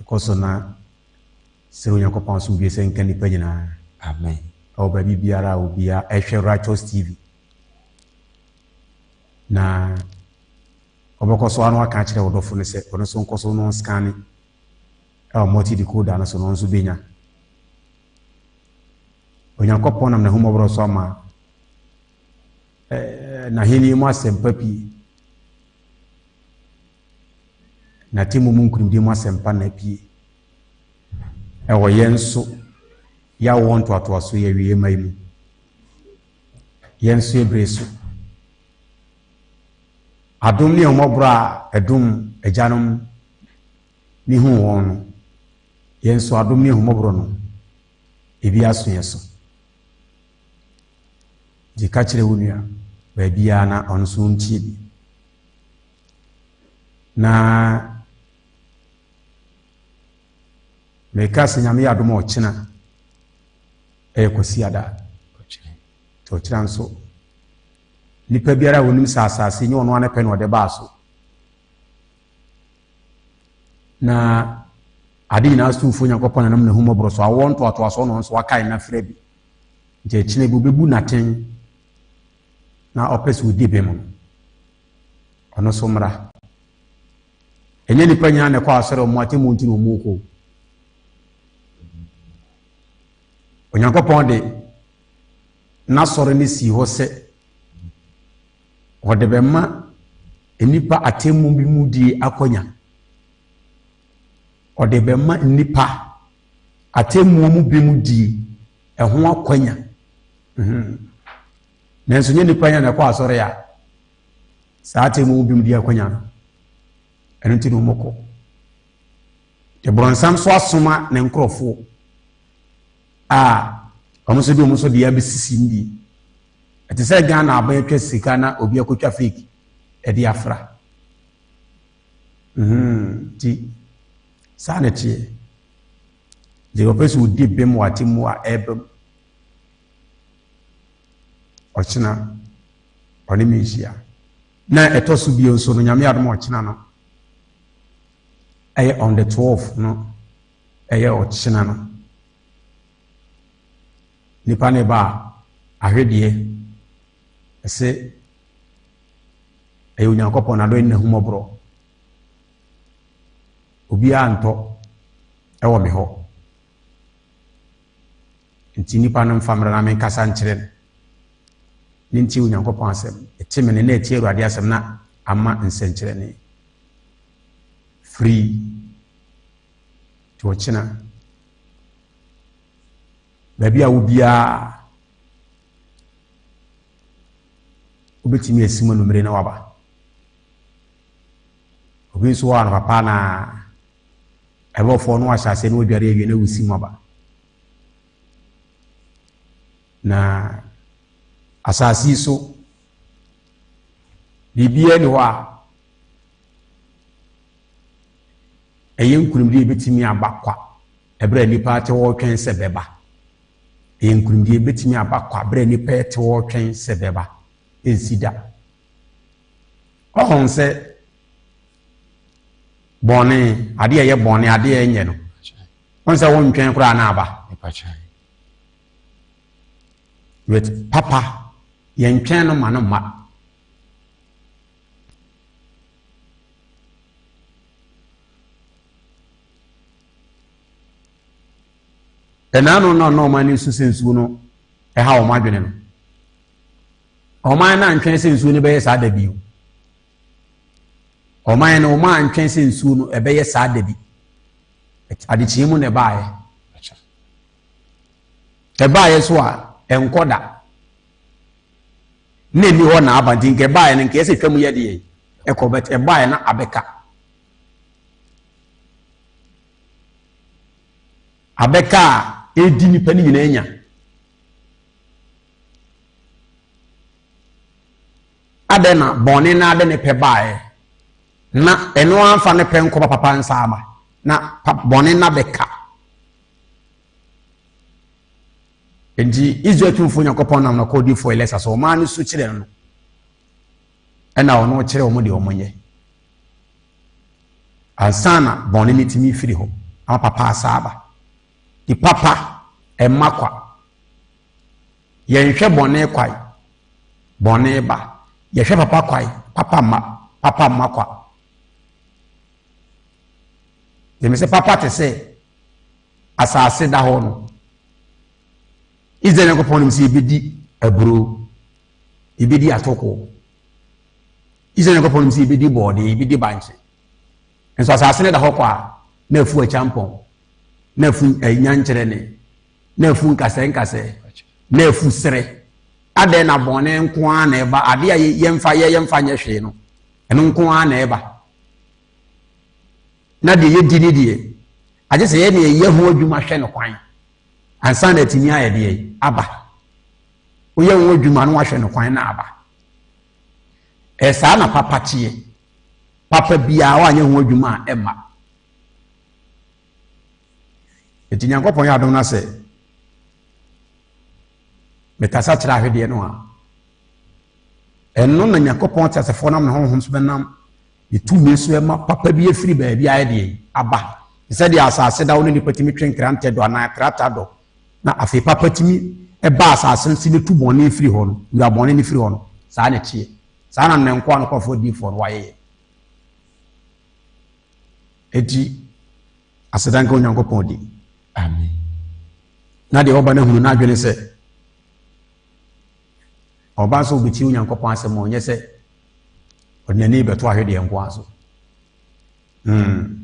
Kɔ so na srɛ Onyankopɔn asomdwoe sɛ nka nnipa nyinaa. Amen. Ɛwɔ baabi biara a obiara ɛhwɛ Righteous TV. Na ɔbɛkɔ so ano aka akyerɛ ɔdɔfo no sɛ ɔno nso nkɔ so no scanne ɛwɔ multi decoder no so no nso benya. Onyankopɔn nam n'ahummɔborɔ so ama eh, n'ahenni mu asɛmpa pii. N'atemmu mu nkonimdie mu asɛmpa na apue ɛwɔ yɛn nso yɛawoɔ ntoatoasoɔ yi awieɛ mma yi mu. Yɛn nso yɛbere so. Adom ne ahummɔborɔ a ɛdom agyanom ne hu wɔn no, yɛn nso adom ne ahummɔborɔ no, ebi aso yɛn so. Nti ka kyerɛ wo nua baabiara na ɔno nso ntie bi. Na meka sɛ Nyame yɛ adom a ɔkyena ɛyɛ Kwasiada. Nti ɔkyena nso nipa biara a onim sɛ asase nyɛ ɔno ara ne pɛ na ɔde baa so. Na ade nyinaa somfo Nyankopɔn nanam n'ahummɔborɔ so awoɔ ntoatoasoɔ na ɔno nso wakae n'afra bi. Nti ɛkyena bi obebu n'aten na ɔpɛ sɛ odi bem no, ɔno nso mmra. Ɛnyɛ nnipa nyinaa na ɛkɔ asɔre wɔn atemmu nti na wɔn kɔ. Onyankopɔn de n'asɔre no sii hɔ sɛ ɔde bɛma nnipa atemmu bi mu die akɔnya. Ɔde bɛma nnipa atemmuo mu bi mu die ɛho akwanya. Mhm. Nanso nyɛ nnipa nyinaa na ɛkɔ asɔre a saa atemmuo mu bi mu die akwanya no. Ɛno nti na wɔkɔ. De borɔnsam so asoma ne nkurɔfoɔ a wɔn nso de wɔn nso deɛ abɛsisi mu bi. Ɛte sɛ Ghana aban atwa sika na obi akɔtwa fake ɛde afra. Mhm. Nti saa na ɛteɛ. Deɛ ɔpɛ sɛ ɔdi bem wɔ atemmuo a ɛreba mu ɔkyena ɔne me nhyia. Na ɛtɔ so bio nso no, Nyame adom ɔkyena no ɛyɛ on the 12 no ɛyɛ ɔkyena no nipa ne ba a ahwedeɛ ɛsɛ ɛyɛ Onyankopɔn n'adɔe ne n'ahummɔborɔ. Obiara ntɔ wɔ me hɔ. Nti nnipa no mfa mmra na menkasa nkyerɛ no. Ne nti Onyankopɔn asɛm. Ɛte me ne na ɛtie Awurade asɛm na ama nsɛnkyerɛnne. Firi nti ɔkyena baabi a wo biara wobɛtumi asi mu anumere na waba. Obi nso wɔ anɔpa paa na ɛbɔfoɔ no ahyɛ aseɛ na wadware awie na wusi mu aba. Na asase yi so biribiara ni hɔ a ɛyɛ nkunimdie ebɛtumi aba kwa ɛberɛ a nnipa te hɔ retwɛn sɛ bɛba. Ɛyɛ nkunimdie ebɛtumi aba kwa berɛ a nnipa te hɔ retwɛn sɛ bɛba. Ɛnsi da. Ɔhon sɛ bɔne, adeɛ a ɛyɛ bɔne, adeɛ a ɛnyɛ no, wɔn sɛ wontwɛn koraa na aba. With papa, yɛntwɛn no ma no mma. Ɛnaa no na ɔman no nsu sɛ nsuo no ɛha wɔn adwene no. Ɔman no antwɛn sɛ nsuo no bɛyɛ saa da bio. Ɔman no wɔn antwɛn sɛ nsuo no ɛbɛyɛ saa da bi. Adekyee mu na ɛbaeɛ. Ɛbaeɛ so a ɛnkɔ da. Na ɛni hɔ na aba nti nka ɛbaeɛ no nka ɛsɛ twam yɛ deɛ ɛkɔ bɛt ɛbaeɛ na abɛka. Abɛka a ɛdi nipa no nyinaa nya. Adɛn na bɔne no ara de ne pɛ baeɛ, na ɛno ara mfa ne pɛ nkɔba papa nsa ama, na bɔne no abɛka? Enti Israel Tumfoɔ Nyankopɔn nam n'akoa odiyifoɔ Elisa so ɔmaa no su kyerɛɛ no, ɛna ɔno kyerɛ wɔn deɛ wɔnyɛ ansa na bɔne no tumi firi hɔ. Ama papa asa aba. Di papa ɛmma kwa. Yɛnhwɛ bɔne kwae, bɔne ba. Yɛhwɛ papa kwae, papa mma, papa mma kwa. Yɛmɛ sɛ papa te sɛ asase da hɔ no. Israel Nyankopɔn nim sɛ yɛbɛdi aburo, yɛbɛdi atoko. Israel Nyankopɔn nim sɛ yɛbɛdi bɔɔdeɛ, yɛbɛdi bankye. Nso asase no da hɔ kɔ a, na afu akyampɔn, na afu nyankyerɛne, na afu nkasɛɛ nkasɛɛ, na afu serɛ. Adɛn na bɔne nko ara na ɛba? Adeɛ a yɛmfa yɛ yɛmfa nyɛ hwee no, ɛno nko ara na ɛba. Na deɛ yɛdi ne deɛ, agye sɛ yɛne yɛyɛ ho adwuma hwɛ no kwan ansa na atumi ayɛ deɛ aba. Woyɛ ho adwuma na wahwɛ no kwan na aba. Ɛyɛ saa na papa teɛ. Papa biara wanyɛ ho adwuma a ɛmma. Enti Nyankopɔn yɛ adom na sɛ mekasa kyerɛ ahwedeɛ no a, ɛno na Nyankopɔn teasefoɔ nam ne honhom so bɛnam ne tumi so ɛma papa bi afiri baabi ayɛ deɛ aba. Te sɛ deɛ asase da wo ne nipa tumi twe nkrantɛ dɔ anaa krata dɔ na afei papa tumi ɛba asase no si ne tu bɔne firi hɔ no, wura bɔne no firi hɔ no, saa na ɛteɛ. Saa na ne nkoa nokwafoɔ adiyifoɔ no wɔayeyɛ. Enti aseda nka Onyankopɔn din. Amen. Na deɛ ɔba no ahunu n'adwene sɛ ɔba nso ɔbɛtie Onyankopɔn asɛm a ɔnyɛ sɛ ɔde n'ani bɛto ahwedeɛ nko ara so. Hmm.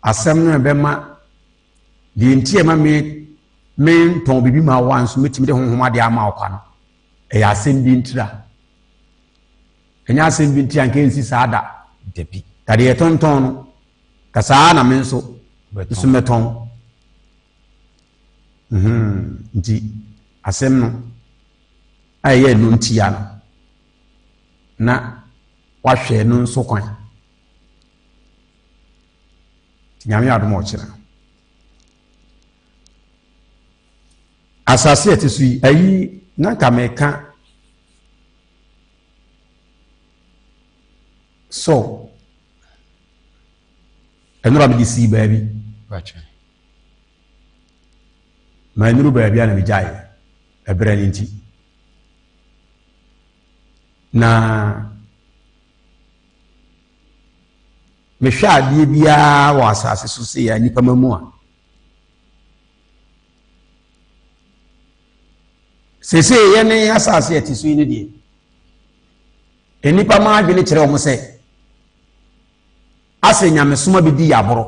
Asɛm no ɛbɛma Deɛ nti a ɛma me mentɔn biribi ma wo a nso mɛtumi de honhom adeɛ ama wo kwa no, ɛyɛ asɛm bi ntira. Ɛnyɛ asɛm bi nti a nka ɛnsi saa da. Dabi. Ka deɛ yɛtontɔn no, ka saa na me nso nso mɛtɔn. Mhm. Nti asɛm no a ɛyɛ ɛno ntia no, na wahwɛ ɛno nso kwan. Nti Nyame adom a ɔkyena. Asase a ɛte so yi, ayi na nka meka so ɛnora mede sii baabi. Ma ɛnuru baabi a na megyaeɛ ɛberɛ no nti. Na Mehwɛ adeɛ biara wɔ asase so sei a nnipa ma mu a, seesei yɛne asase a ɛte so yi no deɛ, nnipa ma adwene kyerɛ wɔn sɛ asɛ nyamesom abɛdi yɛ aborɔ.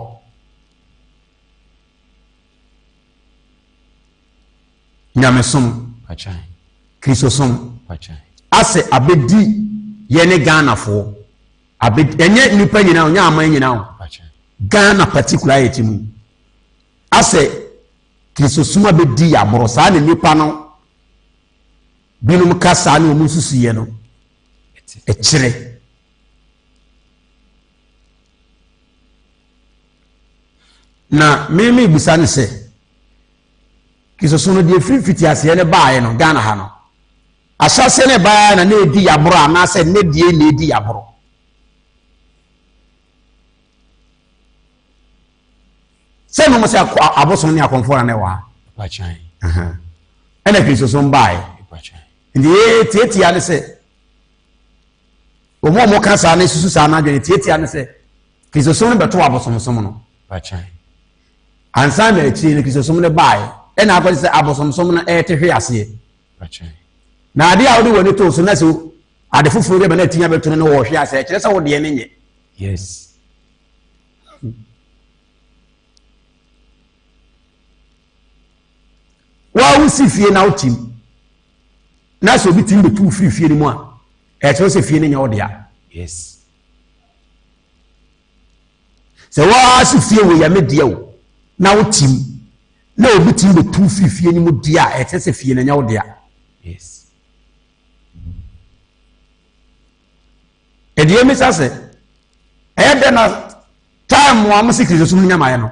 Nyamesom, Kristosom, asɛ abɛdi yɛne Ghanafoɔ. Abe ɛnyɛ nnipa nyinaa o, nyɛ aman nyinaa o. Ghana particular yɛ ti mu yi. Asɛ Kristosom abɛdi yɛ aborɔ saa na nnipa no binom ka saa ne wɔn nsusuiɛ no ɛkyerɛ. Na meme bisa ne sɛ Kristosom no deɛ firi mfitiaseɛ no baeɛ no Ghana ha no Ahyɛaseɛ no ɛbaeɛ na na ɛdi yaboro anaasɛ nnɛ deɛ na ɛdi yaboro? Sɛ nom sɛ abosom ne akɔmfoɔ na na ɛwɔ ha. Ɛna Kristosom baeɛ. Nti yɛ tiatia ne sɛ wɔn a wɔka saa na esusu saa n'adwene tiatia ne sɛ Kristosom no bɛto abosomsom no. Ansa na akyire no Kristosom no baeɛ ɛna akɔgye sɛ abosomsom no ɛrete hwe aseɛ. Na adeɛ a wode w'ani too so na sɛ ade foforɔ bi ba na atumi abɛto no na wɔhwe ase ɛkyerɛ sɛ wo deɛ no nyɛ. Yes. Waa wosi fie na wotim na sɛ obi tumi bɛtu firi fie no mu a ɛkyerɛ sɛ fie no nyɛ wo dea. Yes. Sɛ waa si fie wɔ yɛ me deɛ o na wotim na obi tumi bɛtu firi fie no mu deɛ a ɛkyerɛ sɛ fie no nyɛ wo dea. Yes. Ɛdeɛ mmisa sɛ ɛyɛ dɛ na time a wɔsi Kristosom no nyamaeɛ no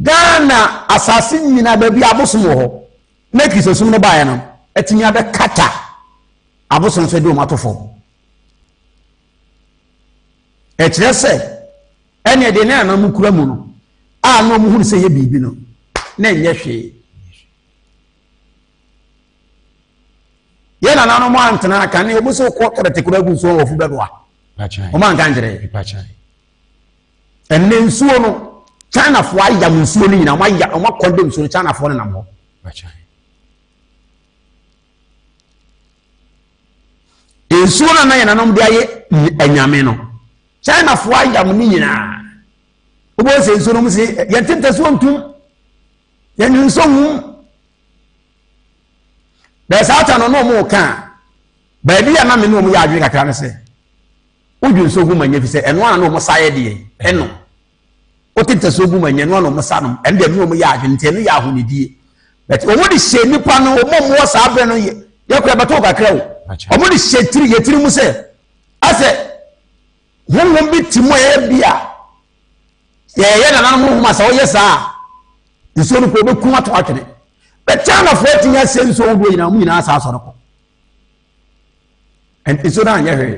Ghana asase nyinaa baabi abosom wɔ hɔ na Kristosom no baeɛ no atumi abɛkata abosom so de wɔn ato fam. Ɛkyerɛ sɛ. Ɛnneɛ deɛ na nananom kura mu no a na wɔhunu sɛ ɛyɛ biribi no, na ɛnyɛ hwee. Yɛn nananom antena kane, wɔn sɛ wokɔ tɔrɛte kura gu nsuo wɔ fu bɛdoa. Wɔn anka nkyerɛ yɛ. Ɛnɛ nsuo no, Chinafoɔ ayam nsuo no nyinaa, wɔn ayam, wɔn akɔndɛm nsuo no, Chinafoɔ no nam hɔ. Nsuo no na yɛn nananom de ayɛ anyame no, Chinafoɔ ayam ne nyinaa. Wobɛhu sɛ nsuo no mu sɛ yɛnte ntasuo ntom, yɛn nsuo nwum. Bɛɛ saa ta no na wɔn ka a, baabi a na me ne wɔn yɛ adwene kakra no sɛ, wodwe nsuo gu ma nyɛ fi sɛ ɛno ara na wɔn sa yɛ deɛ ɛno. Wote ntasuo gu ma nyɛ ɛno ara na wɔn sa nom, ɛno deɛ me ne wɔn yɛ adwene nti ɛno yɛ ahonidie. But wɔn de hyɛ nipa no, wɔn a wɔwɔ saa berɛ no yɛ yɛ kora bɛtɔ kakra o. Wɔn de hyɛ tiri yɛ tiri mu sɛ asɛ honhom bi te mu a ɛyɛ bi a yɛyɛ nananom honhom a sɛ wɔyɛ saa a nsuo no kɔ wɔbɛkum ato atwene. But Chinafoɔ atumi asɛ nsuo ahodoɔ nyinaa wɔn nyinaa saa asɔre kɔ. Nsuo no anyɛ hwee.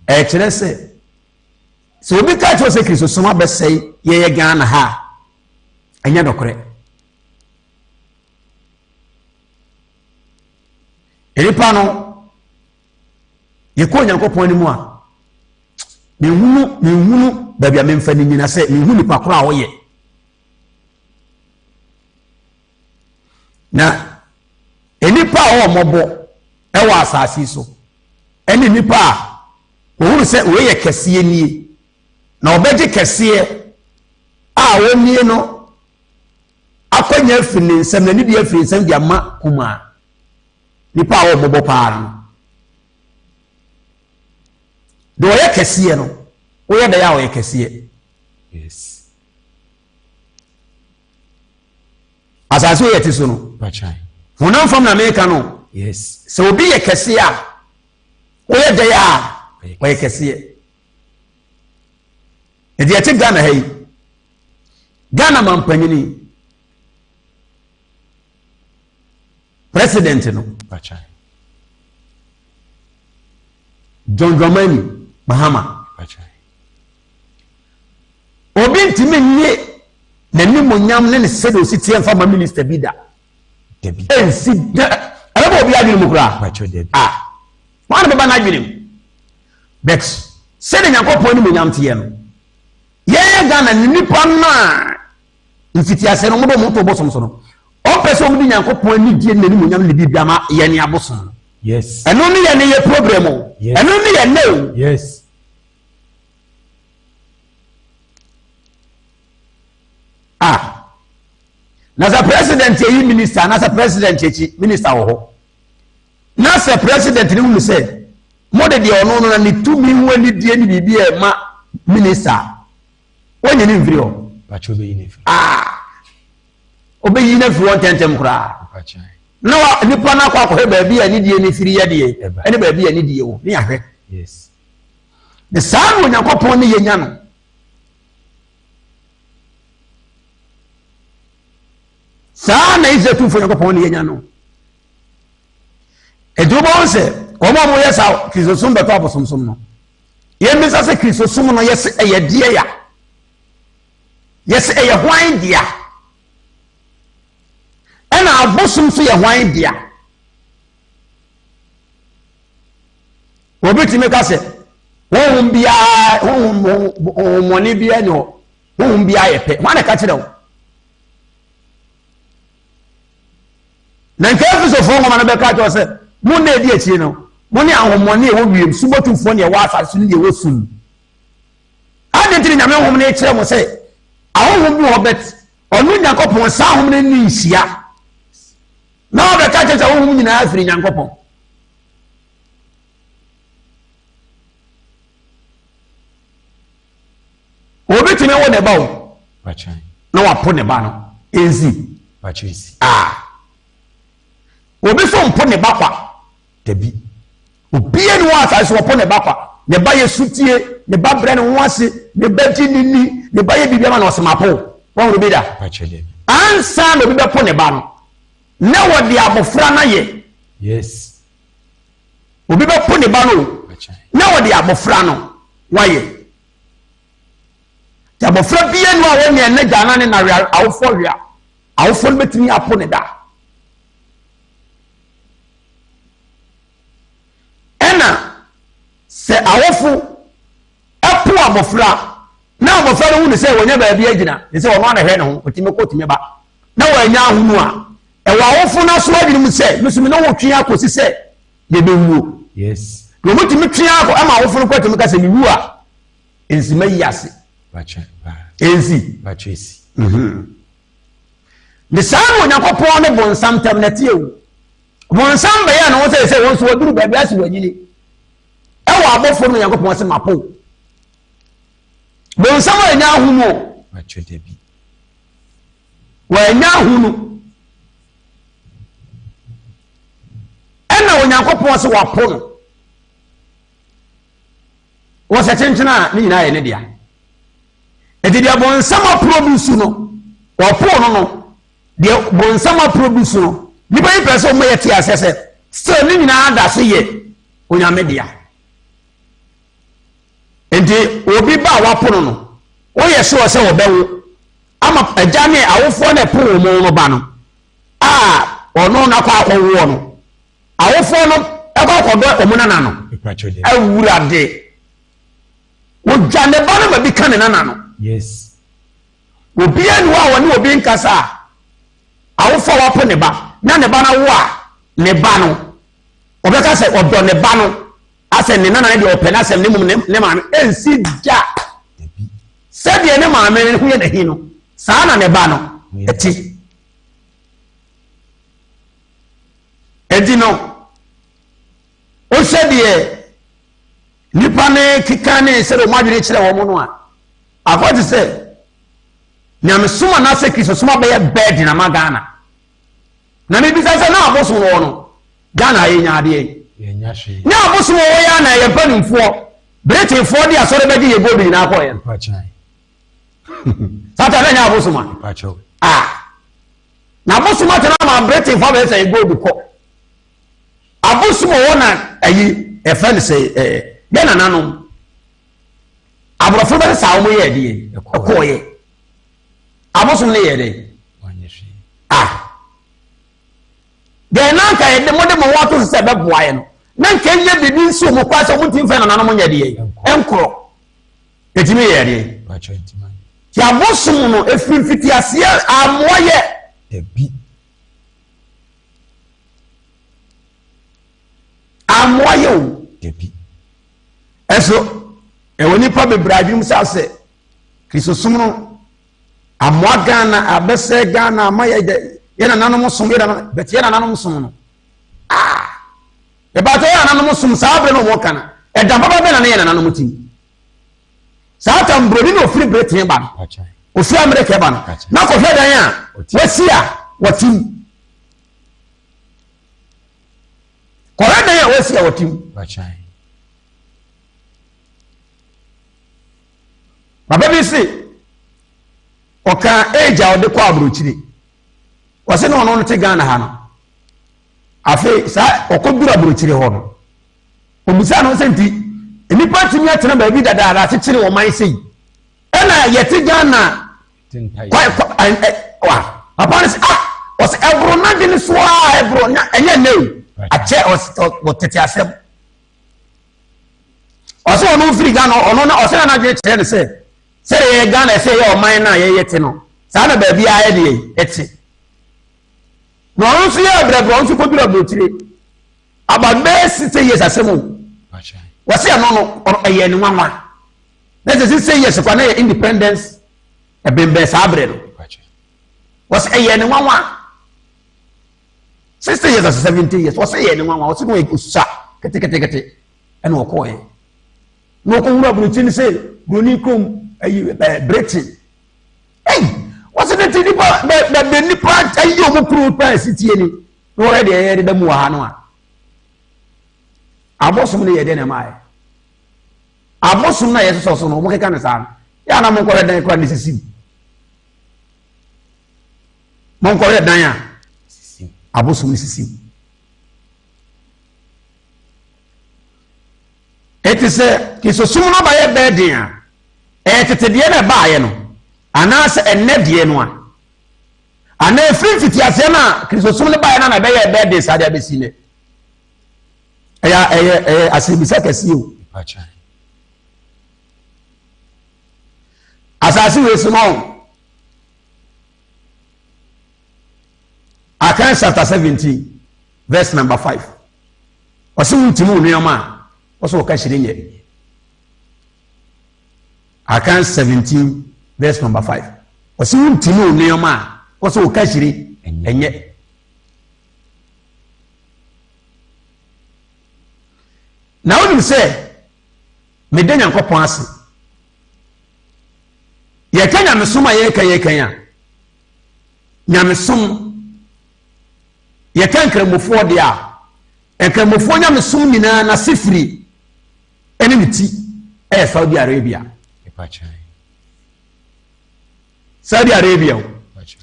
Ɛkyerɛ sɛ sɛ obi ka kyerɛ sɛ Kristosom abɛsɛe yɛyɛ Ghana ha a, ɛnyɛ nokorɛ. Nnipa no, yɛkɔ Onyankopɔn anim a, menhunu menhunu baabi a memfa ne nyina sɛ menhu nipa korɔ a ɔyɛ. Na nnipa a wɔwɔ mmɔbɔ wɔ asase so ɛne nnipa a wɔhunu sɛ wei yɛ kɛseɛ nie na ɔbɛgye kɛseɛ a wɔnie no akɔnya afiri ne nsam na ne deɛ afiri nsam de ama kumaa nipa a wɔmmɔbɔ paa no deɛ ɔyɛ kɛseɛ no woyɛ dɛ a ɔyɛ kɛseɛ Yes. Asase yɛ te so no. Honam fam na meka no. Yes. Sɛ obi yɛ kɛseɛ a, woyɛ dɛ a ɔyɛ kɛseɛ. Ɛdi ɛte Ghana ha yi. Ghana mampanyini president no. John Dramani Mahama. Obi ntumi nye n'animuonyam ne ne sɛdeɛ osi teɛ nfa ma minista bi da. Dabi. Ɛnsi da. Ɛbɛba obi adwene mu koraa. Ah. Wɔn na bɛba n'adwene mu. But sɛdeɛ Nyankopɔn animuonyam teɛ no, yɛn Ghana ne nipa no a mfitiaseɛ no wɔde wɔn to bosom so no, wɔmpɛ sɛ wɔde Nyankopɔn anidie ne n'animuonyam ne biribi ama yɛn ne abosom no. Yes. Ɛno ne yɛn ne yɛ problem o. Yes. Ɛno ne yɛn nɛ o. Yes. Ah. Na sɛ president ayi minister na sɛ president akyi minister wɔ hɔ. Na sɛ president no hunu sɛ mo de deɛ ɔno no na ne tumi ho anidie ne biribi a ɛma minister a, wɔnyi no mfiri hɔ. Pakyɛ ɔbɛyi no afiri. Ah, ɔbɛyi no afiri hɔ ntɛntɛm koraa. Na wa nipa no akɔ akɔhwɛ baabi a anidie no firi yɛ deɛ ɛne baabi a anidie wɔ ne yɛahwɛ. Yes. Ne saa na Onyankopɔn ne yɛnya no. Saa na Israel tumfoɔ Onyankopɔn ne yɛnya no. Enti wobɛhu sɛ wɔn a wɔyɛ saa Kristosom bɛtɔ abosomsom no. Yɛmmisa sɛ Kristosom no yɛse ɛyɛ deɛ ya? Yɛse ɛyɛ hwan dea? Ɛna abosom nso yɛ hwan dea? Obi tumi ka sɛ honhom biara honhom honhommɔne biara ni hɔ honhom biara yɛ pɛ. Hwan na ɛka kyerɛ wo? Na nka Efesofoɔ nwoma no bɛka kyerɛ sɛ, mo nna edi akyire no, mo ne ahonhommɔne a ɛwɔ wiem, subɔtumfoɔ ne ɛwɔ asase so ne deɛ ɛwɔ sum. Adɛn nti na Nyame honhom no kyerɛ mo sɛ ahonhom bi wɔ hɔ bɛt ɔno Nyankopɔn saa ahonhom no ne nhyia na ɔbɛka kyerɛ sɛ honhom nyinaa firi Nyankopɔn. Obi tumi wo ne ba o na wapo ne ba no nsi ah obi so mpo ne ba kwa dabi obie ne wɔ asase so wɔpo ne ba kwa ne ba yɛ sutie ne ba brɛ ne ho ase ne ba gye ne ni ne ba yɛ biribi ama na ɔsema po wɔn bi da ansa na obi bɛpo ne ba no na wɔde abɔfra no ayɛ yes Obi bɛpo ne ba no o, na ɔde abɔfra no. wayɛ. Nti abɔfra biara ni hɔ a wɔnyɛ n'agya anaa ne na awofoɔ hwɛ a, awofoɔ no bɛtumi apo ne da. Ɛna sɛ awofo ɛpo abɔfra na abɔfra no hu ne sɛ wɔnyɛ baabi agyina ne sɛ ɔno anahwɛ ne ho ɔtumi kɔ ɔtumi ba na wɔanya ahonu a ɛwɔ awofo no aso adwene mu sɛ mesome ne wo twe akɔsi sɛ yɛbɛwuo. Yes. Na wɔtumi twe akɔ ɛma awofo no kɔ atumi ka sɛ mewu a nsi mayi ase. Nsi. Mhm. Ne saa na Onyankopɔn ne bonsam ntam na ɛteɛ o. Bonsam bɛyɛ ne ho sɛ sɛ wɔn nso wɔduru baabi ase wɔanyini. Ɛwɔ abɔfoɔ no Onyankopɔn sɛ mapo. Bonsam a ɛnya ahonu o. Wɔanya ahonu. Ɛna Onyankopɔn sɛ wapo no. Wɔ sɛ kyenkyen a ne nyinaa yɛ ne dea. Enti deɛ bonsam aproduce no, wɔpoo no no, deɛ bonsam aproduce no, nipa yi pɛ sɛ wɔn yɛ te aseɛ sɛ still ne nyinaa da so yɛ Onyame dea. Enti obi ba a wapo no no, woyɛ sure sɛ wɔbɛwo ama agya ne awofoɔ na ɛpo wɔn no ba no a ɔno nakɔ akɔwoɔ no, awofoɔ no ɛkɔ akɔdɔ wɔn nana no. Awurade. Wɔgya ne ba no ma bi ka ne nana no. Yes. Obiara ni hɔ a wɔne obi nkasa a awofo a wapo ne ba na ne ba no awo a ne ba no ɔbɛka sɛ ɔdɔ ne ba no asɛ ne nana no deɛ ɔpɛ n'asɛm ne mmom ne maame ɛnsi da sɛdeɛ ne maame no ho yɛ n'ahi no saa na ne ba no ɛte ɛnti no wohwɛ deɛ Nnipa no keka ne sɛdeɛ wɔn adwene kyerɛ wɔn no a, akɔ te sɛ nyamesom anaasɛ kristosom abɛyɛ bɛɛden ama Ghana. Na mebisa sɛ na abosom wɔ no Ghana a yɛnya adeɛ yi? Nyɛ abosom wɔ yɛ a na yɛ mpanimfoɔ Britainfoɔ de asɔre bɛgye yɛ gold nyinaa kɔɔyɛ no. Satan na nyɛ abosom a. Ah. Na abosom atena ma Britainfoɔ abɛyɛ sɛ yɛ gold kɔ. Abosom wɔ hɔ na ayi ɛfɛ no sɛ ɛɛ yɛ nananom aborɔfo bɛsɛ saa wɔn yɛ ɛdeɛ ɛkɔɔyɛ abosom no yɛ dɛ ah deɛ nanka yɛ de mo de mo ho ato so sɛ ɛbɛboa yɛ no na nka nyɛ biribi nsi wɔn kwan sɛ wɔn ti nfɛ nananom nyɛ deɛ ɛnkorɔ etimi yɛ deɛ ti abosom no efiri mfitiaseɛ amoa yɛ. Amoa yɛ o. Dabi. Ɛso ɛwɔ nipa bebree adwenem sɛ asɛ Kristosom no amoa Ghana abɛsɛ Ghana ama yɛ yɛ nananom som yɛ nananom bɛte yɛ nananom som no. Ah! Ɛbaatɔ yɛ nananom som saa abere na wɔn ka no ɛdan papa bɛ na ne yɛ nananom tim. Saa tam buroni na ofiri Britain ba no ofiri Amerika ba no na kɔhwɛ dan a wasi a wɔtim. Kɔhwɛ dan a wɔasi a wɔte mu. Papa bi se ɔka age a ɔde kɔ aburokyire. Wɔse na ɔno no te Ghana ha no. Afei saa ɔkɔduru aburokyire hɔ no, ɔbisaa no sɛ nti nnipa tumi atena baabi dadaada akyekyere wɔn man sei. Ɛna yɛte Ghana wa papa no sɛ ah ɔsɛ ɛboro n'adwene so a ɛboro na ɛnyɛ nnɛ o akyɛ ɔtete asɛm ɔsɛ ɔno mfiri Ghana ɔno na ɔsɛ na n'adwene kyerɛ no sɛ sɛ yɛyɛ Ghana ɛsɛ yɛ ɔman no a yɛyɛ te no saa na baabi a yɛ deɛ ɛte na ɔno nso yɛ abrɛbrɛ ɔno nso kɔduru aburokyire about bɛyɛ 60 years asɛm o wɔsɛ ɛno no ɛyɛ ne nwanwa na sɛ 60 years kɔ na yɛ independence ɛbɛnbɛn saa berɛ no wɔsɛ ɛyɛ ne nwanwa 60 years ɔsɛ 70 years wɔsɛ ɛyɛ ne nwanwa wɔsɛ no ɔsa ketekete ɛna ɔkɔɔyɛ na ɔkɔwura aburokyi no sɛ buroni kurom ayi ɛɛ britain ɛyi wɔsɛ ne ti nipa bɛ bɛ nipa ayi wɔn kuro pa esi tie ni na wɔyɛ deɛ ɛyɛ deda mu wɔ ha no a abosom no yɛ deɛ na ɛma ayɛ. Abosom no a yɛsosɔ so no, wɔkeka no saa no, yɛ ana monkɔhwɛ dan koraa ne sisi mu. Monkɔhwɛ dan a abosom no sisi mu. Enti sɛ Kristosom no bayɛ bɛɛ den a, ɛyɛ tete deɛ na ɛbaeɛ no, anaasɛ ɛnnɛ deɛ no a? Anaa ɛfiri mfitiaseɛ no a Kristosom no baeɛ no na ɛbɛyɛ bɛɛ den saa de abɛsi nnɛ? Ɛyɛ ɛyɛ ɛyɛ asɛmmisa kɛseɛ o. Asase wei so no, Akan chapter 17 verse number 5. Ɔse wontimi wo nneɛma a wɔsɛ wɔka hyire nyɛ. Akan 17 verse number 5. Ɔse wontimi wo nneɛma a wɔsɛ wɔka hyire ɛnyɛ. Na wonim sɛ meda Nyankopɔn ase. Yɛka nyamesom a yɛka yɛka a nyamesom yɛka nkramofoɔ deɛ a nkramofoɔ nyamesom nyinaa n'ase firi ɛne ne ti ɛyɛ Saudi Arabia. Saudi Arabia o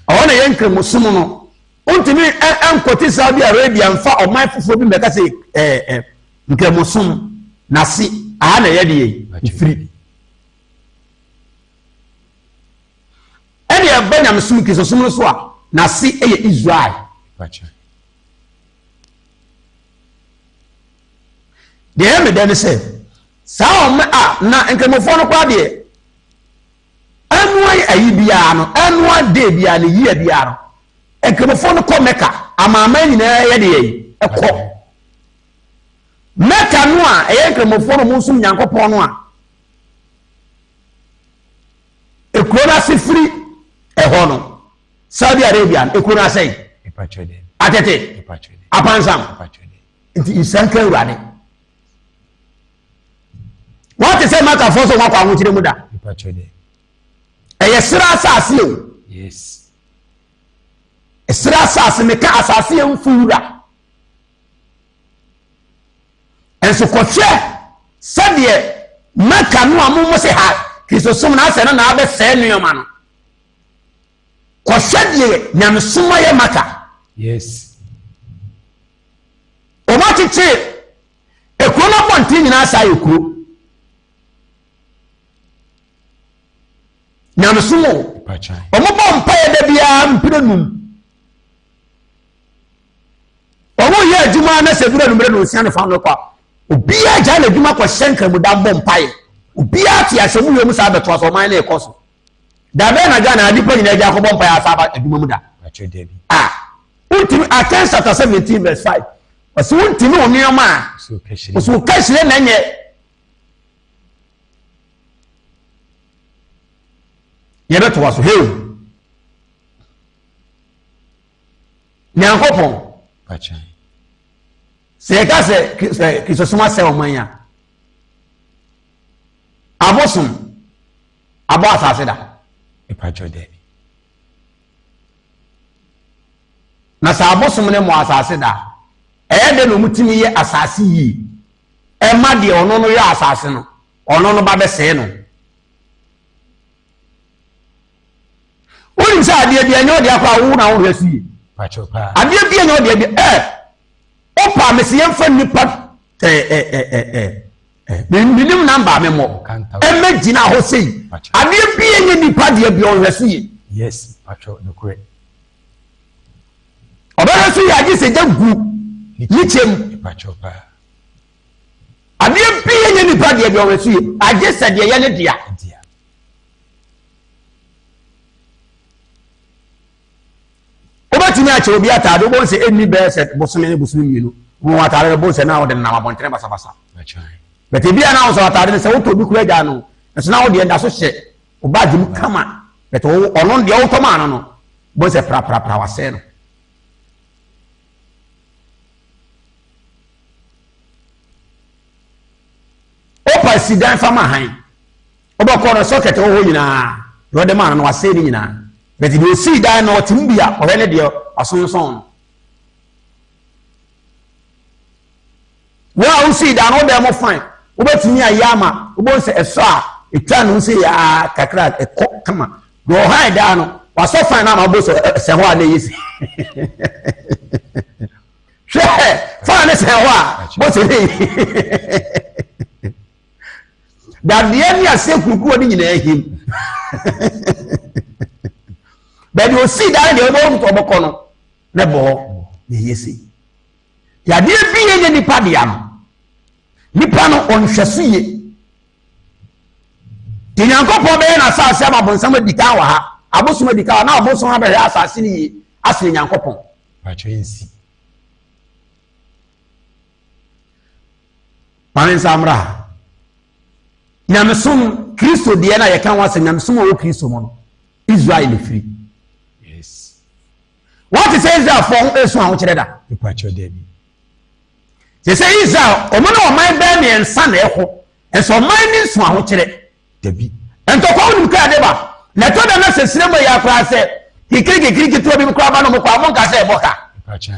ɔhɔ na yɛ nkramosom no wontumi nkɔte Saudi Arabia mfa ɔman foforɔ bi mbɛka sɛ ɛɛ nkramosom n'ase aha na ɛyɛ deɛ ɛfiri. Ɛne ɛba nyamesom Kristosom no so a, n'ase yɛ Israel. Deɛ ɛyɛ me dɛ ne sɛ, saa ɔma a na nkramofoɔ no koraa deɛ ɛnoa ayi biara no, ɛnoa day biara no, yia biara no, nkramofoɔ no kɔ Mɛka, amanaman nyinaa yɛ deɛ yi, ɛkɔ. Mɛka no a ɛyɛ nkramofoɔ no, wɔn nsom Nyankopɔn no a, Ekuro no ase firi ɛhɔ no, Saudi Arabia no, ekuro no asɛe. Atete, apansam. Nti nhyira nka Awurade. Wɔte sɛ Makafoɔ sɛ wɔakɔ ahokyere mu da. Ɛyɛ serɛ asase o. Serɛ asase, meka asase yɛ mfu wura. Nso kɔhwɛ sɛdeɛ Mecca no a mo mo se ha Kristosom no asɛ no na abɛsɛe nneɛma no. Kɔhwɛ deɛ nyamesom ayɛ Mecca. Yes. Wɔn akyekyere ekuro no abɔnten nyinaa saa yɛ kuro. Nyamesom o. Wɔn bɔ mpaeɛ da biara mpire num. Wɔn yɛ adwuma na sɛ duru anumere na osia ne fa no kɔ a, obiara gyae n'adwuma kɔhyɛ nkramodan bɔ mpaeɛ. Obiara te ahyɛ mu wiem saa bɛtoa so ɔman no rekɔ so. Da bɛn na Ghana nipa nyinaa gya akɔbɔ mpaeɛ asa aba adwuma mu da? A wontumi Acts chapter 17 verse 5 ɔsɛ wontumi wo nneɛma a ɔsɛ wo kahyire na nyɛ yɛbɛtoa so heo Nyankopɔn. Sɛ yɛka sɛ Kristosom asɛ ɔman a, abosom abɔ asase da. Na sɛ abosom ne mmɔ asase da a, ɛyɛ dɛ na wɔtumi yɛ asase yie ɛma deɛ ɔno no yɛ asase no, ɔno no ba bɛsɛe no. Wonim sɛ adeɛ bi ɛnyɛ ɔde akɔ a wo na wohwɛ so yie. Adeɛ bi ɛnyɛ ɔde bi ɛ wopa me sɛ yɛmfa nnipa ɛ menim namba me mmɔ ɛmɛ gyina hɔ sei adeɛ bi ɛnyɛ nipa deɛ bi ɔhwɛ so yie. Yes, nokorɛ. Ɔbɛhwɛ so yie agye sɛ gya gu ne kyɛm. Adeɛ bi ɛnyɛ nipa deɛ deɛ ɔhwɛ so yie agye sɛ deɛ yɛ ne dea. Wobɛtumi akyɛ obi ataade wobɛhu sɛ ɛnni bɛyɛ sɛ bosome ne bosome mmienu wɔn ataade no bo sɛ na wɔde nam abɔntene basabasa but ebi a na wɔsɔ ataade no sɛ wotɔ obi kura gya no nso na wodeɛ da so hyɛ wo baagye mu kama but ɔno deɛ wotɔ maa no no bo sɛ praprapra wasɛe no. Opa si dan fa ma han. Wobɛkɔ no socket wɔ hɔ nyinaa deɛ ɔde maa no no wasɛe ne nyinaa but deɛ osii dan no ɔte mu bi a ɔhwɛ ne deɛ wasonsɔn no. Wo a wosii dan no wo dan mu fine wobɛtumi ayɛ ama wobɛhu sɛ ɛsɔ a ɛtwa ne ho sɛ yɛa kakra ɛkɔ kama deɛ ɔhan dan no wasɔ fine no ama wobɛhu sɛ ɛsɛ hɔ a na ɛyɛ si hwɛ fine no sɛ hɔ a bɔsɛ ne. Dadeɛ ne aseɛ kurukuruwa no nyinaa him. Baabi osii dan deɛ ɔbɛwɔ ɔbɛkɔ no na ɛbɔ hɔ na ɛyɛ sei. Yadeɛ bi yɛ nyɛ nipa dea no. Nipa no ɔnhwɛ so yie. Nti Nyankopɔn bɛyɛ n'asase ama bonsam adi kan wɔ ha, abosom adi kan wɔ ha, na abosom abɛhwɛ asase no yie asene Nyankopɔn. Patro nsi. Maame nsa mmra ha. Nyamesom, Kristo deɛ na yɛka ho asɛm, nyamesom a ɛwɔ Kristo mu no, Israel na firi. Yes. Wɔte sɛ Israelfoɔ ho esu ahokyerɛ da. Patro dabi. Sɛ sɛ Israel, wɔn ne ɔman bɛɛ mmiɛnsa na ɛko, nso ɔman ne nsu ahokyerɛ. Dabi. Ntɔkwa wonim kra de ba. Na ɛtɔ da na sɛ sire mu yɛ koraa sɛ kikiri kikiri ketewa bi koraa ba no mo kɔ a monka sɛ ɛbɔ ka.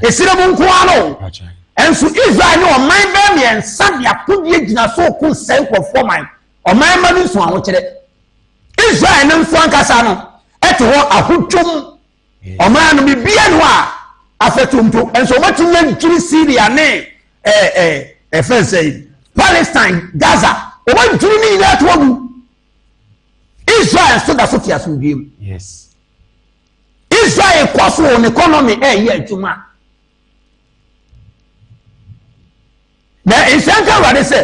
Esire mu nko ara no. Nso Israel ne ɔman bɛɛ mmiɛnsa de akodie gyina so ko sɛ nkurɔfoɔ man. Ɔman ma no nsu ahokyerɛ. Israel no nso ankasa no ɛte hɔ ahodwom. Ɔman no biribiara ni hɔ a afɛtomto nso wɔatumi adwiri Syria ne ɛɛ ɛɛ ɛfɛn sɛ Palestine Gaza wɔadwiri ne nyinaa to agu. Israel nso da so te asomdwoe mu. Yes. Israel kɔ so wɔn economy ɛyɛ adwuma. Na nhyɛnka awurade sɛ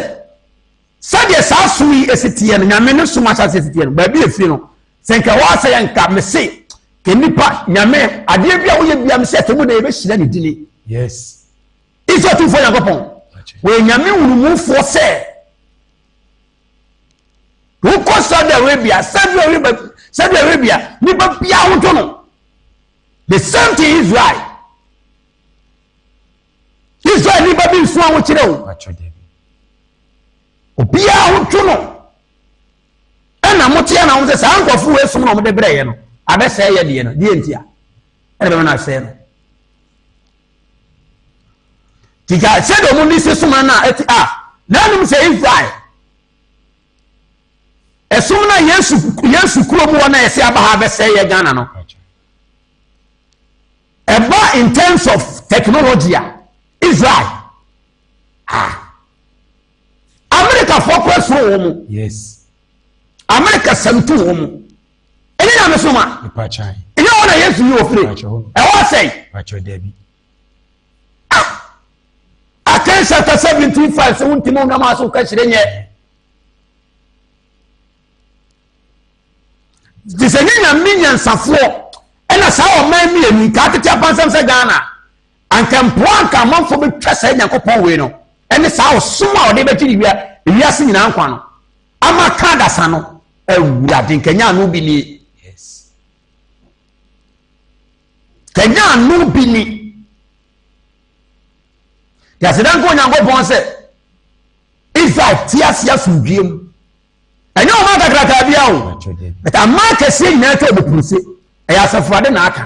sɛdeɛ saa som yi esi teɛ no nyame ne som ahyɛ ase esi teɛ no baabi efiri no sɛ nka ɛwɔ asɛ yɛ nka mese ke nipa nyame adeɛ bi a woyɛ bia mesɛ ɛtɛ mu na yɛbɛhyira ne dini. Yes. Israel tumfoɔ Nyankopɔn wɔyɛ nyame wurumufoɔ sɛ wokɔ Saudi Arabia Saudi Arabia Saudi Arabia nipa biara ho to no the same thing Israel Israel nipa bi nso ahokyerɛ o obiara ho to no ɛna mo te na mo sɛ saa nkurɔfo wei som na wɔde brɛ yɛ no abɛsɛe yɛ deɛ no deɛ ntia ɛna bɛma no asɛe no tika sɛdeɛ wɔn ni si soma no a ɛte a nanom sɛ Israel ɛsom no a Yesu Yesu kurom hɔ na ɛsɛ aba ha abɛsɛe yɛ Ghana no ɛba in terms of technology a Israel ah Amerikafoɔ kora soro wɔn mu yes Amerika sɛmtu wɔn mu ɛnyɛ nyame soma ɛnyɛ wɔn na Yesu yi wɔ firi ɛwɔ asɛe Acts chapter 17 5 sɛ wontimi wonam ase woka kyerɛ nyɛ nti sɛ nyɛ nyame nyansafoɔ ɛna saa ɔman mmienu nka atete apansam sɛ Ghana anka mpoa anka amanfoɔ bɛtwa saa nyankopɔn wei no ɛne saa ɔsom a ɔde bɛgye ne wia wiase nyinaa nkwa no ama ka adasa no awurade nkanya ano bi nie kanya ano bi ni yɛaseda nka onyankopɔn sɛ israel te ase asomdwie mu ɛnyɛ ɔma kakrakaa bia o but ama kɛseɛ nyinaa twa ɔbɛpuruse ɛyɛ asafo ade na aka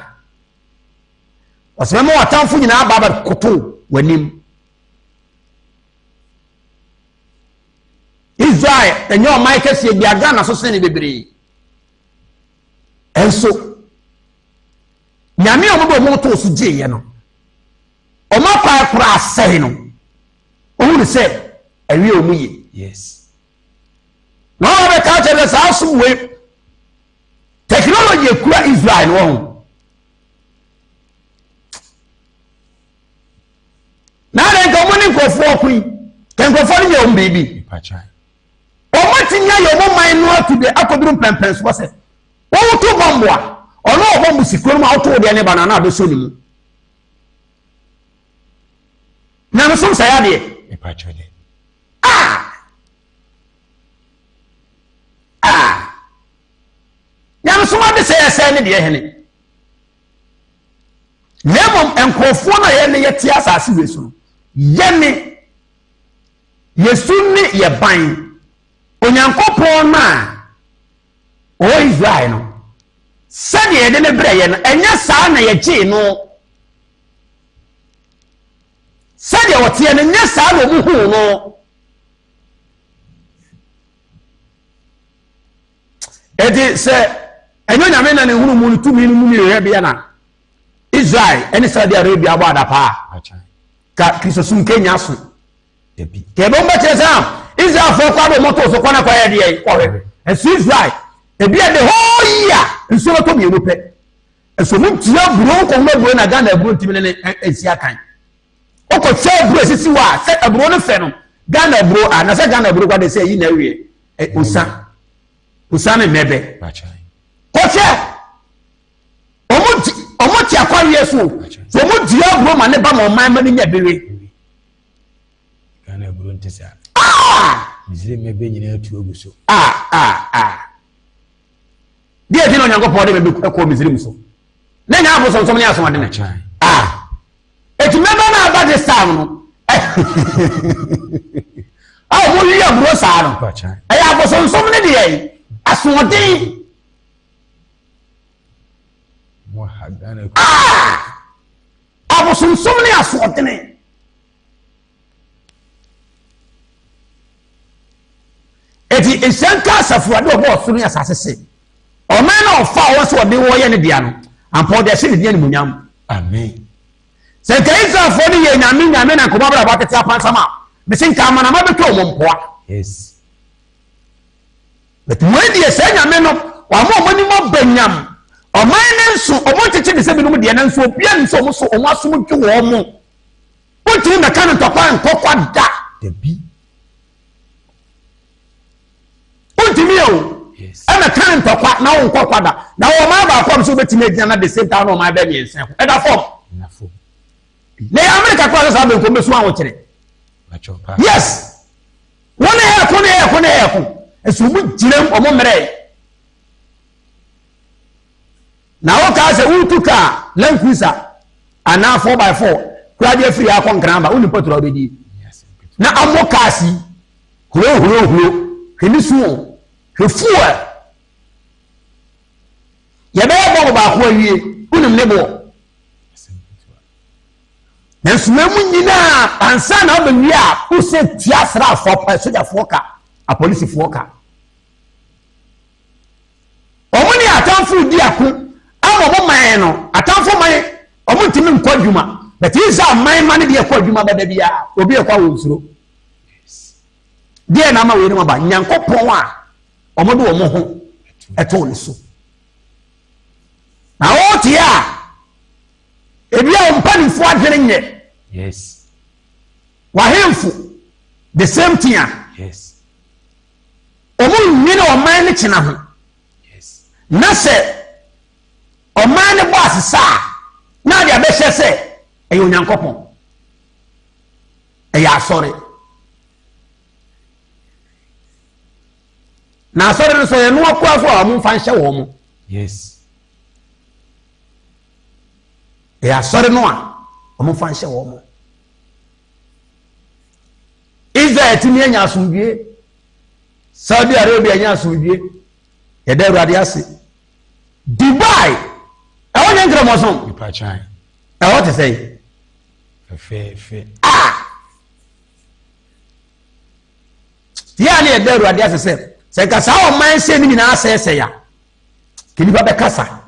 ɔsɛ mɛma w'atamfo nyinaa ba abɛkoto w'anim israel ɛnyɛ ɔman kɛseɛ bia ghana so sene bebree ɛnso nyame a wɔde wɔn too so gyeeɛ no wɔn akwae koraa asɛe no ohun sɛ ɛwie wɔn yie yes na wɔn abɛka kyerɛ sɛ saa som wei technology ekura israel no wɔn na adɛn nka wɔn ne nkurɔfoɔ ko yi ka nkurɔfoɔ no yɛ wɔn biribi wɔn atumi ayɛ wɔn man no ato de akɔduru mpɛmpɛnsoɔ sɛ wɔwoto bɔmbo a ɔno wɔ bɔmbo si kuro no mu a woto deɛ ne ba no ana abɛsɔ ne mu nyamesom sɛ yadeɛ ah ah nyamesom ade sɛ yɛsɛ ne deɛ hene na mmom nkurɔfoɔ no a yɛne yɛte asase wei so no yɛne yɛsu ne yɛ ban onyankopɔn no a ɔwɔ israel no sɛdeɛ yɛde ne brɛ yɛ no ɛnyɛ saa na yɛgyee no sɛdeɛ ɔteɛ no nyɛ saa na ɔmo huu no eti sɛ ɛnyɛ nyame na ne hunu mu no tumi no mu mmienu bia na israel ɛne saudi arabia abɔ adapaa ka kristosom kenya so kɛbɛn bɛkyerɛ sɛ ah, Israelfoɔ kɔ ade wɔn to so kɔ na kɔ yɛ deɛ kɔhwɛ. Nso Israel ebi a the whole year nsuo bɛtɔ mmienu pɛ. Nso wɔn ntua aburo nkɔ wɔn aburo na Ghana aburo ntumi ne ne nsi akan. Wokɔ hwɛ aburo esisi hɔ a sɛ aburo no fɛ no Ghana aburo a na sɛ Ghana aburo kɔ de sɛ eyi na awie osa osa ne mmɛbɛ. Kɔhwɛ wɔn di wɔn te akwareɛ so so wɔn dua aburo ma ne ba ma ɔman ma ne nya bewe. Ghana aburo nte saa. Ah! Misiri mmɛbɛ nyinaa tu agu so. Ah ah ah. Deɛ ti na Onyankopɔn de bɛbɛ kɔ Misiri so. Ne nya abosonsom ne asoɔden. Ah! Eti mmɛbɛ na aba this time no. A wɔn yi aburo saa no. Ɛyɛ abosonsom ne deɛ asoɔden. Ah! Abosonsom ne asoɔdene. Eti nhyɛ nka asafo ade ɔbɔ ɔsoro ne asase se ɔman na ɔfa wɔn sɛ ɔde wɔyɛ ne dea no ampa ɔde ahyɛ ne din animuonyam. Amen. Sɛ nka Israelfoɔ no yɛ nyame nyame na nkɔmɔ abrabɔ atete apansam a mese nka amanama bɛtwa wɔn mpoa. Yes. But wei deɛ saa nyame no wama ɔmo anim aba nyam. Ɔman no nso ɔmo nkyekye ne sɛ binom deɛ nanso obia nim sɛ ɔmo so ɔmo asom dwo wɔn mo. Wontumi mmɛka no ntɔkwa nkɔkwa da. Dabi. Wontumi o. Ɛmɛka no ntɔkwa na wo nkɔkwa da. Na wɔ ɔman baako a sɛ wobɛtumi agyina na the same time na ɔman bɛ mmiɛnsa ho. Ɛda fam. Na yɛ Amerika koraa sɛ saa bɛnkom bɛsu ahokyere. Yes. Wɔn na ɛyɛ ko na ɛyɛ ko na ɛyɛ ko. Nso wɔn gyina mu wɔn mmerɛ. Na wɔkaa sɛ wotu kaa Land Cruiser anaa 4 by 4 koraa de afiri akɔ nkran ba wonim pɔtɔrɔ wobɛdie. Na ɔmo cars yi huro huro huro hwɛ ne su o hwɛ fuel yɛbɛyɛ bɔɔl baako awie wonim ne boɔ. Nanso wɔn mu nyinaa ansa na wɔbɛwie a wosɛ tua asraafoɔ pa sogyafoɔ ka apolisifoɔ ka wɔn ne atamfo di ako ama wɔn man no atamfo man wɔn ntumi nkɔ adwuma bɛtɛ Israel man ma no deɛ ɛkɔ adwuma bɛda biara obi ɛkɔ a wɔn nsuro deɛ na ama wɔn anim aba nyankopɔn a wɔn de wɔn ho ɛtoo ne so na wɔte a. Ebi a mpanimfoɔ adwene nyɛ. Yes. W'ahemfo the same thing a. Yes. Wɔn nwene ɔman no kyena ho. Yes. Na sɛ ɔman no bɔ asesa a na ade abɛhyɛ sɛ ɛyɛ Onyankopɔn. Ɛyɛ asɔre. Na asɔre no so ɛyɛ noa koraa so a wɔn mfa nhyɛ wɔn. Yes. Ɛyɛ asɔre no a wɔmfa nhyɛ wɔn. Israel tumi anya asomdwie. Saudi Arabia anya asomdwie. Yɛda Awurade ase. Dubai ɛhɔ nyɛ nkramosom. Ɛhɔ te sɛ yi. Fɛfɛɛfɛ. Ah! Yɛ a ne yɛda Awurade ase sɛ sɛ nka saa ɔman sɛ no nyinaa sɛɛsɛe a, ka nnipa bɛkasa.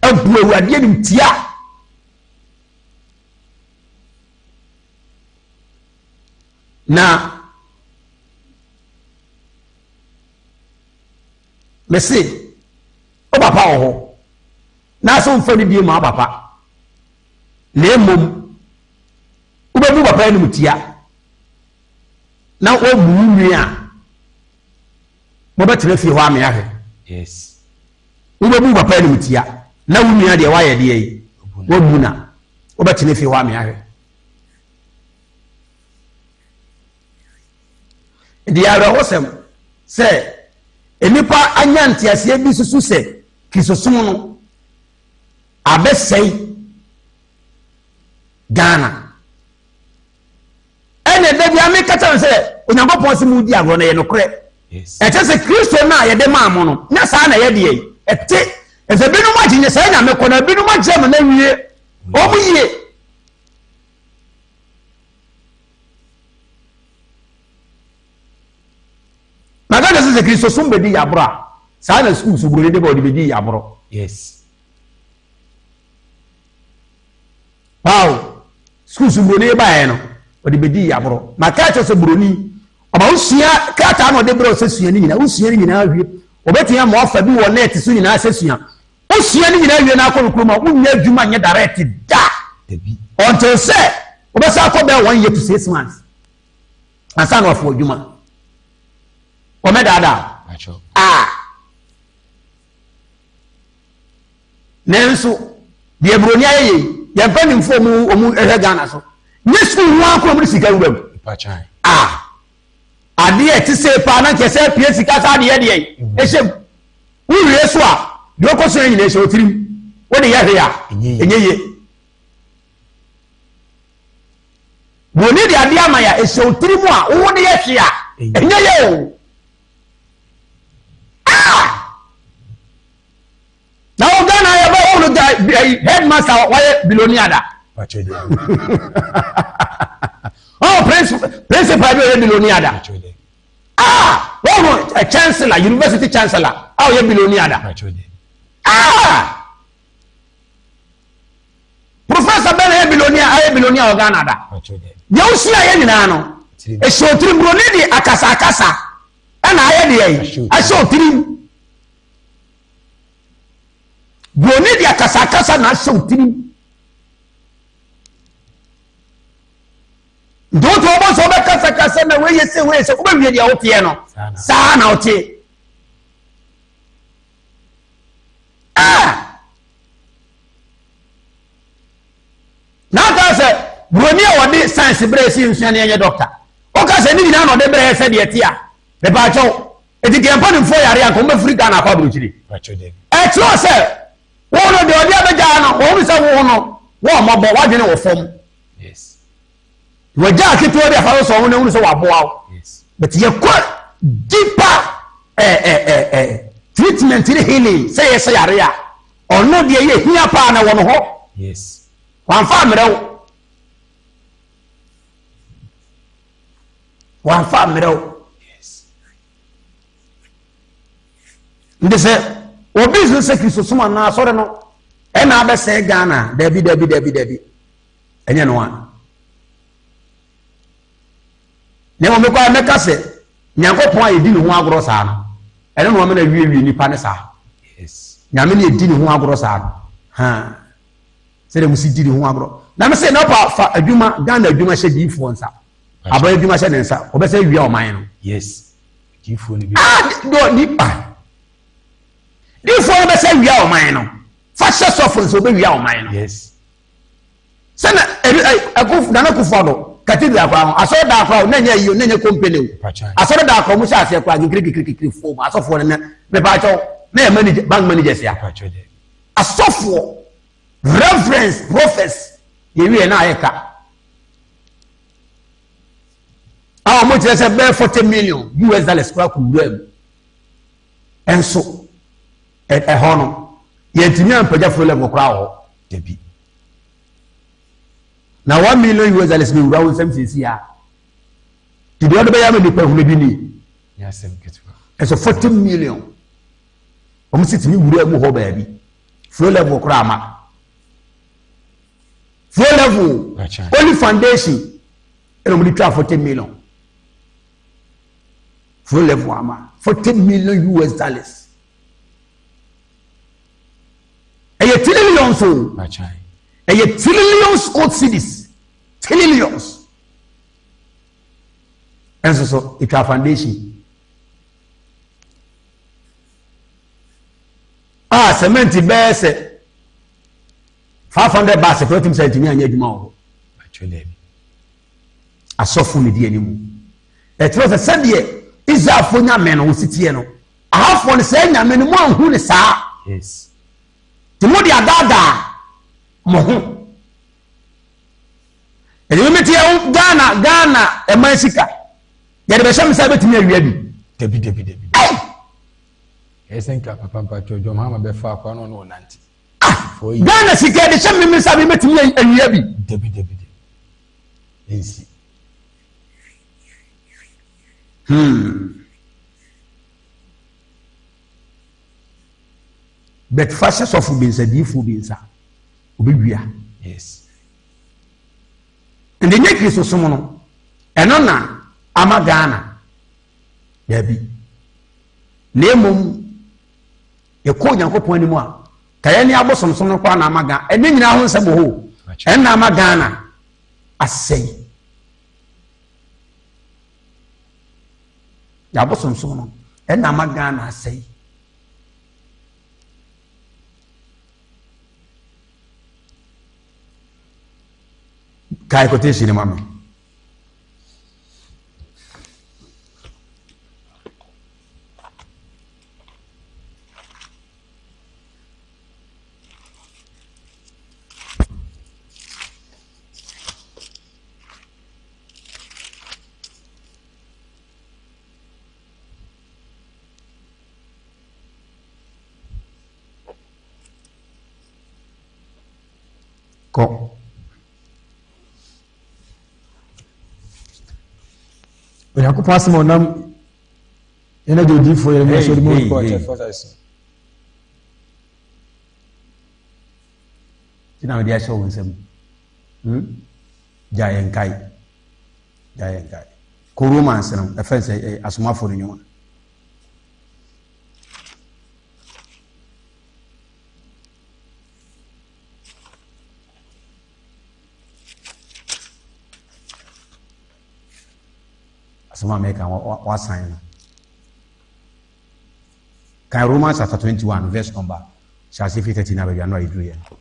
Abu Awurade animtia. Na mese wo papa wɔ hɔ na sɛ womfa ne die ma wo papa na mmom wobɛbu papa animtia na woabu wo nua a mobɛtena fie hɔ ame ahwɛ. Yes. Wobɛbu papa animtia na wo nua deɛ woayɛ deɛ yi woabu na wobɛtena fie hɔ ame ahwɛ. Deɛ awerɛhosɛm sɛ nnipa anya nteaseɛ bi susu sɛ Kristosom no abɛsɛe Ghana. Ɛna da bia meka kyerɛ no sɛ Onyankopɔn se modi agorɔ no ɛyɛ nokorɛ. Ɛkyɛ sɛ Kristo no a yɛde maa mo no nyɛ saa na ɛyɛ deɛ ɛte. Ɛsɛ binom agye nyɛ saa nyame kɔ na binom agye ama no awie wɔn yie. Na ka kyerɛ sɛ sɛ Kristo som bɛdi yɛaborɔ a saa na sukuu so buroni de ba ɔde bɛdi yɛaborɔ. Yes. Wow! Sukuu so buroni baeɛ no, ɔde bɛdii aborɔ. Maka akyerɛ sɛ buroni, Ɔma wosua krataa na ɔde brɛ wo sɛ sua ne nyinaa. Wosua ne nyinaa wie. Wɔbɛtumi ama wafa bi wɔ net so nyinaa sɛ sua. Wosua ne nyinaa wie na akɔ no kurom a, wonnya adwuma nyɛ direct da. Until sɛ wobɛsan akɔ bɛyɛ 1 year to 6 months ansa na wafo adwuma. Wɔmɛdaadaa. Ah. Nanso deɛ buroni ayɛ yei, yɛn mpanimfoɔ ɔmo ɔmo hwɛ Ghana so. Nye sukuu ho akoro ɔmo de sika wura mu. Ah. Adeɛ ɛte sɛ paa na nkyɛ sɛ apue sika saa adeɛ deɛ ɛhyɛ mu. Wowie so a, deɛ ɔkɔ so yɛ nyinaa ɛhyɛ otirim. Wode yɛ hwee a, ɛnyɛ yie. Buroni de adeɛ ama yɛ a, ɛhyɛ otirim a, wo de yɛ hwee a, ɛnyɛ yie o. Ah! Na wo Ghana yɛ bɛ wɔn no headmaster wɔyɛ billionaire da. Oh, principal bi ɔyɛ billionaire da. Ah, wɔn no chancellor, university chancellor a ɔyɛ billionaire da. Ah, professor bɛn na yɛ billionaire ayɛ billionaire wɔ Ghana da. Deɛ osua yɛ nyinaa no, ɛhyɛ otirim. Buroni de akasa akasa ɛna ayɛ deɛ yi ahyɛ otirim. Buroni de akasakasa na ahyɛ wo tirim. Nti wotu ɔbɔ sɛ wobɛkasakasa na wei yɛ sɛ wei yɛ sɛ wobɛwie deɛ woteɛ no saa na wote. Ah! Na aka sɛ buroni a wɔde science berɛ si nsua ne ɛnyɛ dɔkta. Woka sɛ ne nyinaa na ɔde berɛ sɛ deɛ te a, mepaakyɛw. Eti deɛ mpanimfoɔ yare anka wɔbɛfiri Ghana akɔ aburokyire. Ɛkyerɛ sɛ wo no deɛ ɔde abɛgyaa no, wɔn sɛ wo no wɔn mmɔbɔ wadwene wɔ fam. Wɔgya ketewa bi afa so sɛ wɔn ehunu sɛ waboa wo. But yɛkɔ deeper ɛɛ ɛɛ ɛɛ treatment ne healing sɛ yɛsɛ yare a, ɔno deɛ yɛ hia paa na wɔ no hɔ. Wɔamfa ammerɛ wo. Wɔamfa ammerɛ wo. Nti sɛ obi nso sɛ Kristosom anaa asɔre no ɛna abɛsɛe Ghana, dabi dabi dabi dabi, ɛnyɛ no a. Na mmom mekɔ a mɛka sɛ Nyankopɔn a yɛdi ne ho agorɔ saa no, ɛno na ɔma no awiewie nnipa ne saa. Nyame ne yɛdi ne ho agorɔ saa no. Ha. Sɛdeɛ mo si di ne ho agorɔ. Na me sɛ na ɔpa fa adwuma, Ghana adwuma hyɛ diifoɔ nsa. Aban adwuma hyɛ ne nsa. Ɔbɛsɛ awia ɔman no. Yes. Diifoɔ no bi. Ah, do nipa. Diifoɔ no bɛsɛ awia ɔman no. Fa hyɛ sɔfo nsa ɔbɛwia ɔman no. Yes. Sɛnɛ ɛbi ɛ ɛkuf Nana Akufo Addo cathedral koraa ho asɔre daa koraa o na nyɛ yio na nyɛ company o asɔre daa koraa mo hyɛ aseɛ koraa kikiri kikiri kikiri fo mu asɔfoɔ no na mepa akyɛw na yɛ manager, bank managers ya asɔfoɔ, reverends, prophets, yɛwie na ayɛ ka a wɔn kyerɛ sɛ bɛyɛ 40 million US dollars koraa kɔ wura mu. Ɛnso ɛhɔ no yɛntumi ampagya flow level koraa wɔ hɔ. Dabi. Na 1 million US dollars bɛ wura wo nsɛm siesie a te deɛ ɔde bɛyɛ ama nipa hunu bi nie. Ɛsɛ 40 million wɔn si tumi wura mu hɔ baabi flow level koraa ama flow level only foundation ɛna wɔn de twa 40 million flow level ama 40 million US dollars. Ɛyɛ trillions o, ɛyɛ trillions old cedis, trillions. Ɛnso so etwa foundation a cement bɛyɛ sɛ 500 bags kura tim sɛ ntumi anyɛ adwuma wɔ hɔ. Asɔfo ne di anim. Ɛkyerɛ sɛ sɛdeɛ Israelfoɔ nyame no wɔsi teɛ no, ahafoɔ no sɛ nyame no mo anhu ne saa. Nti mo de adaadaa mo ho. Ɛdi mi teɛ Ghana ɛman sika yɛde bɛhyɛ mi sɛ ɛbɛtumi awia bi. Dabi dabi dabi. Ɛyɛ sɛ nka papa mpatwɛ John Mahama bɛfa akwa no ɔno ɔnante. Ah, Ghana sika yɛde hyɛ mi sɛ ɛbɛtumi awia bi. Dabi dabi dabi. Nsi. But fa hyɛ sɔfo bi nsa, diifoɔ bi nsa, obɛwia. Nti nye Kristo som no ɛno na ama Ghana. Daabi. Na mmom yɛkɔ Onyankopɔn anim a, ka yɛn ne abosomsom no koraa na ama Ghana. Ɛne nyinaa ho nsɛm wɔ hɔ o. Ɛnna ama Ghana asɛe. Yɛ abosomsom no, ɛnna ama Ghana asɛe. Kae quotation no ma me. Kɔ. Onyankopɔn asɛm a ɔnam yɛn agya odiyifoɔ Yeremia so de mu kɔ akyɛfoɔ ase. Ti na mede ahyɛ wo nsam. Hmm? Gya yɛn kae. Gya yɛn kae. Kɔ Romans no, ɛfɛn sɛ eh, asomafoɔ no nnwuma. Asɛm a meka wasan no. Kan Romans chapter 21 verse number hyɛ ase fi 13 na baabi ano a yɛduru yɛ no.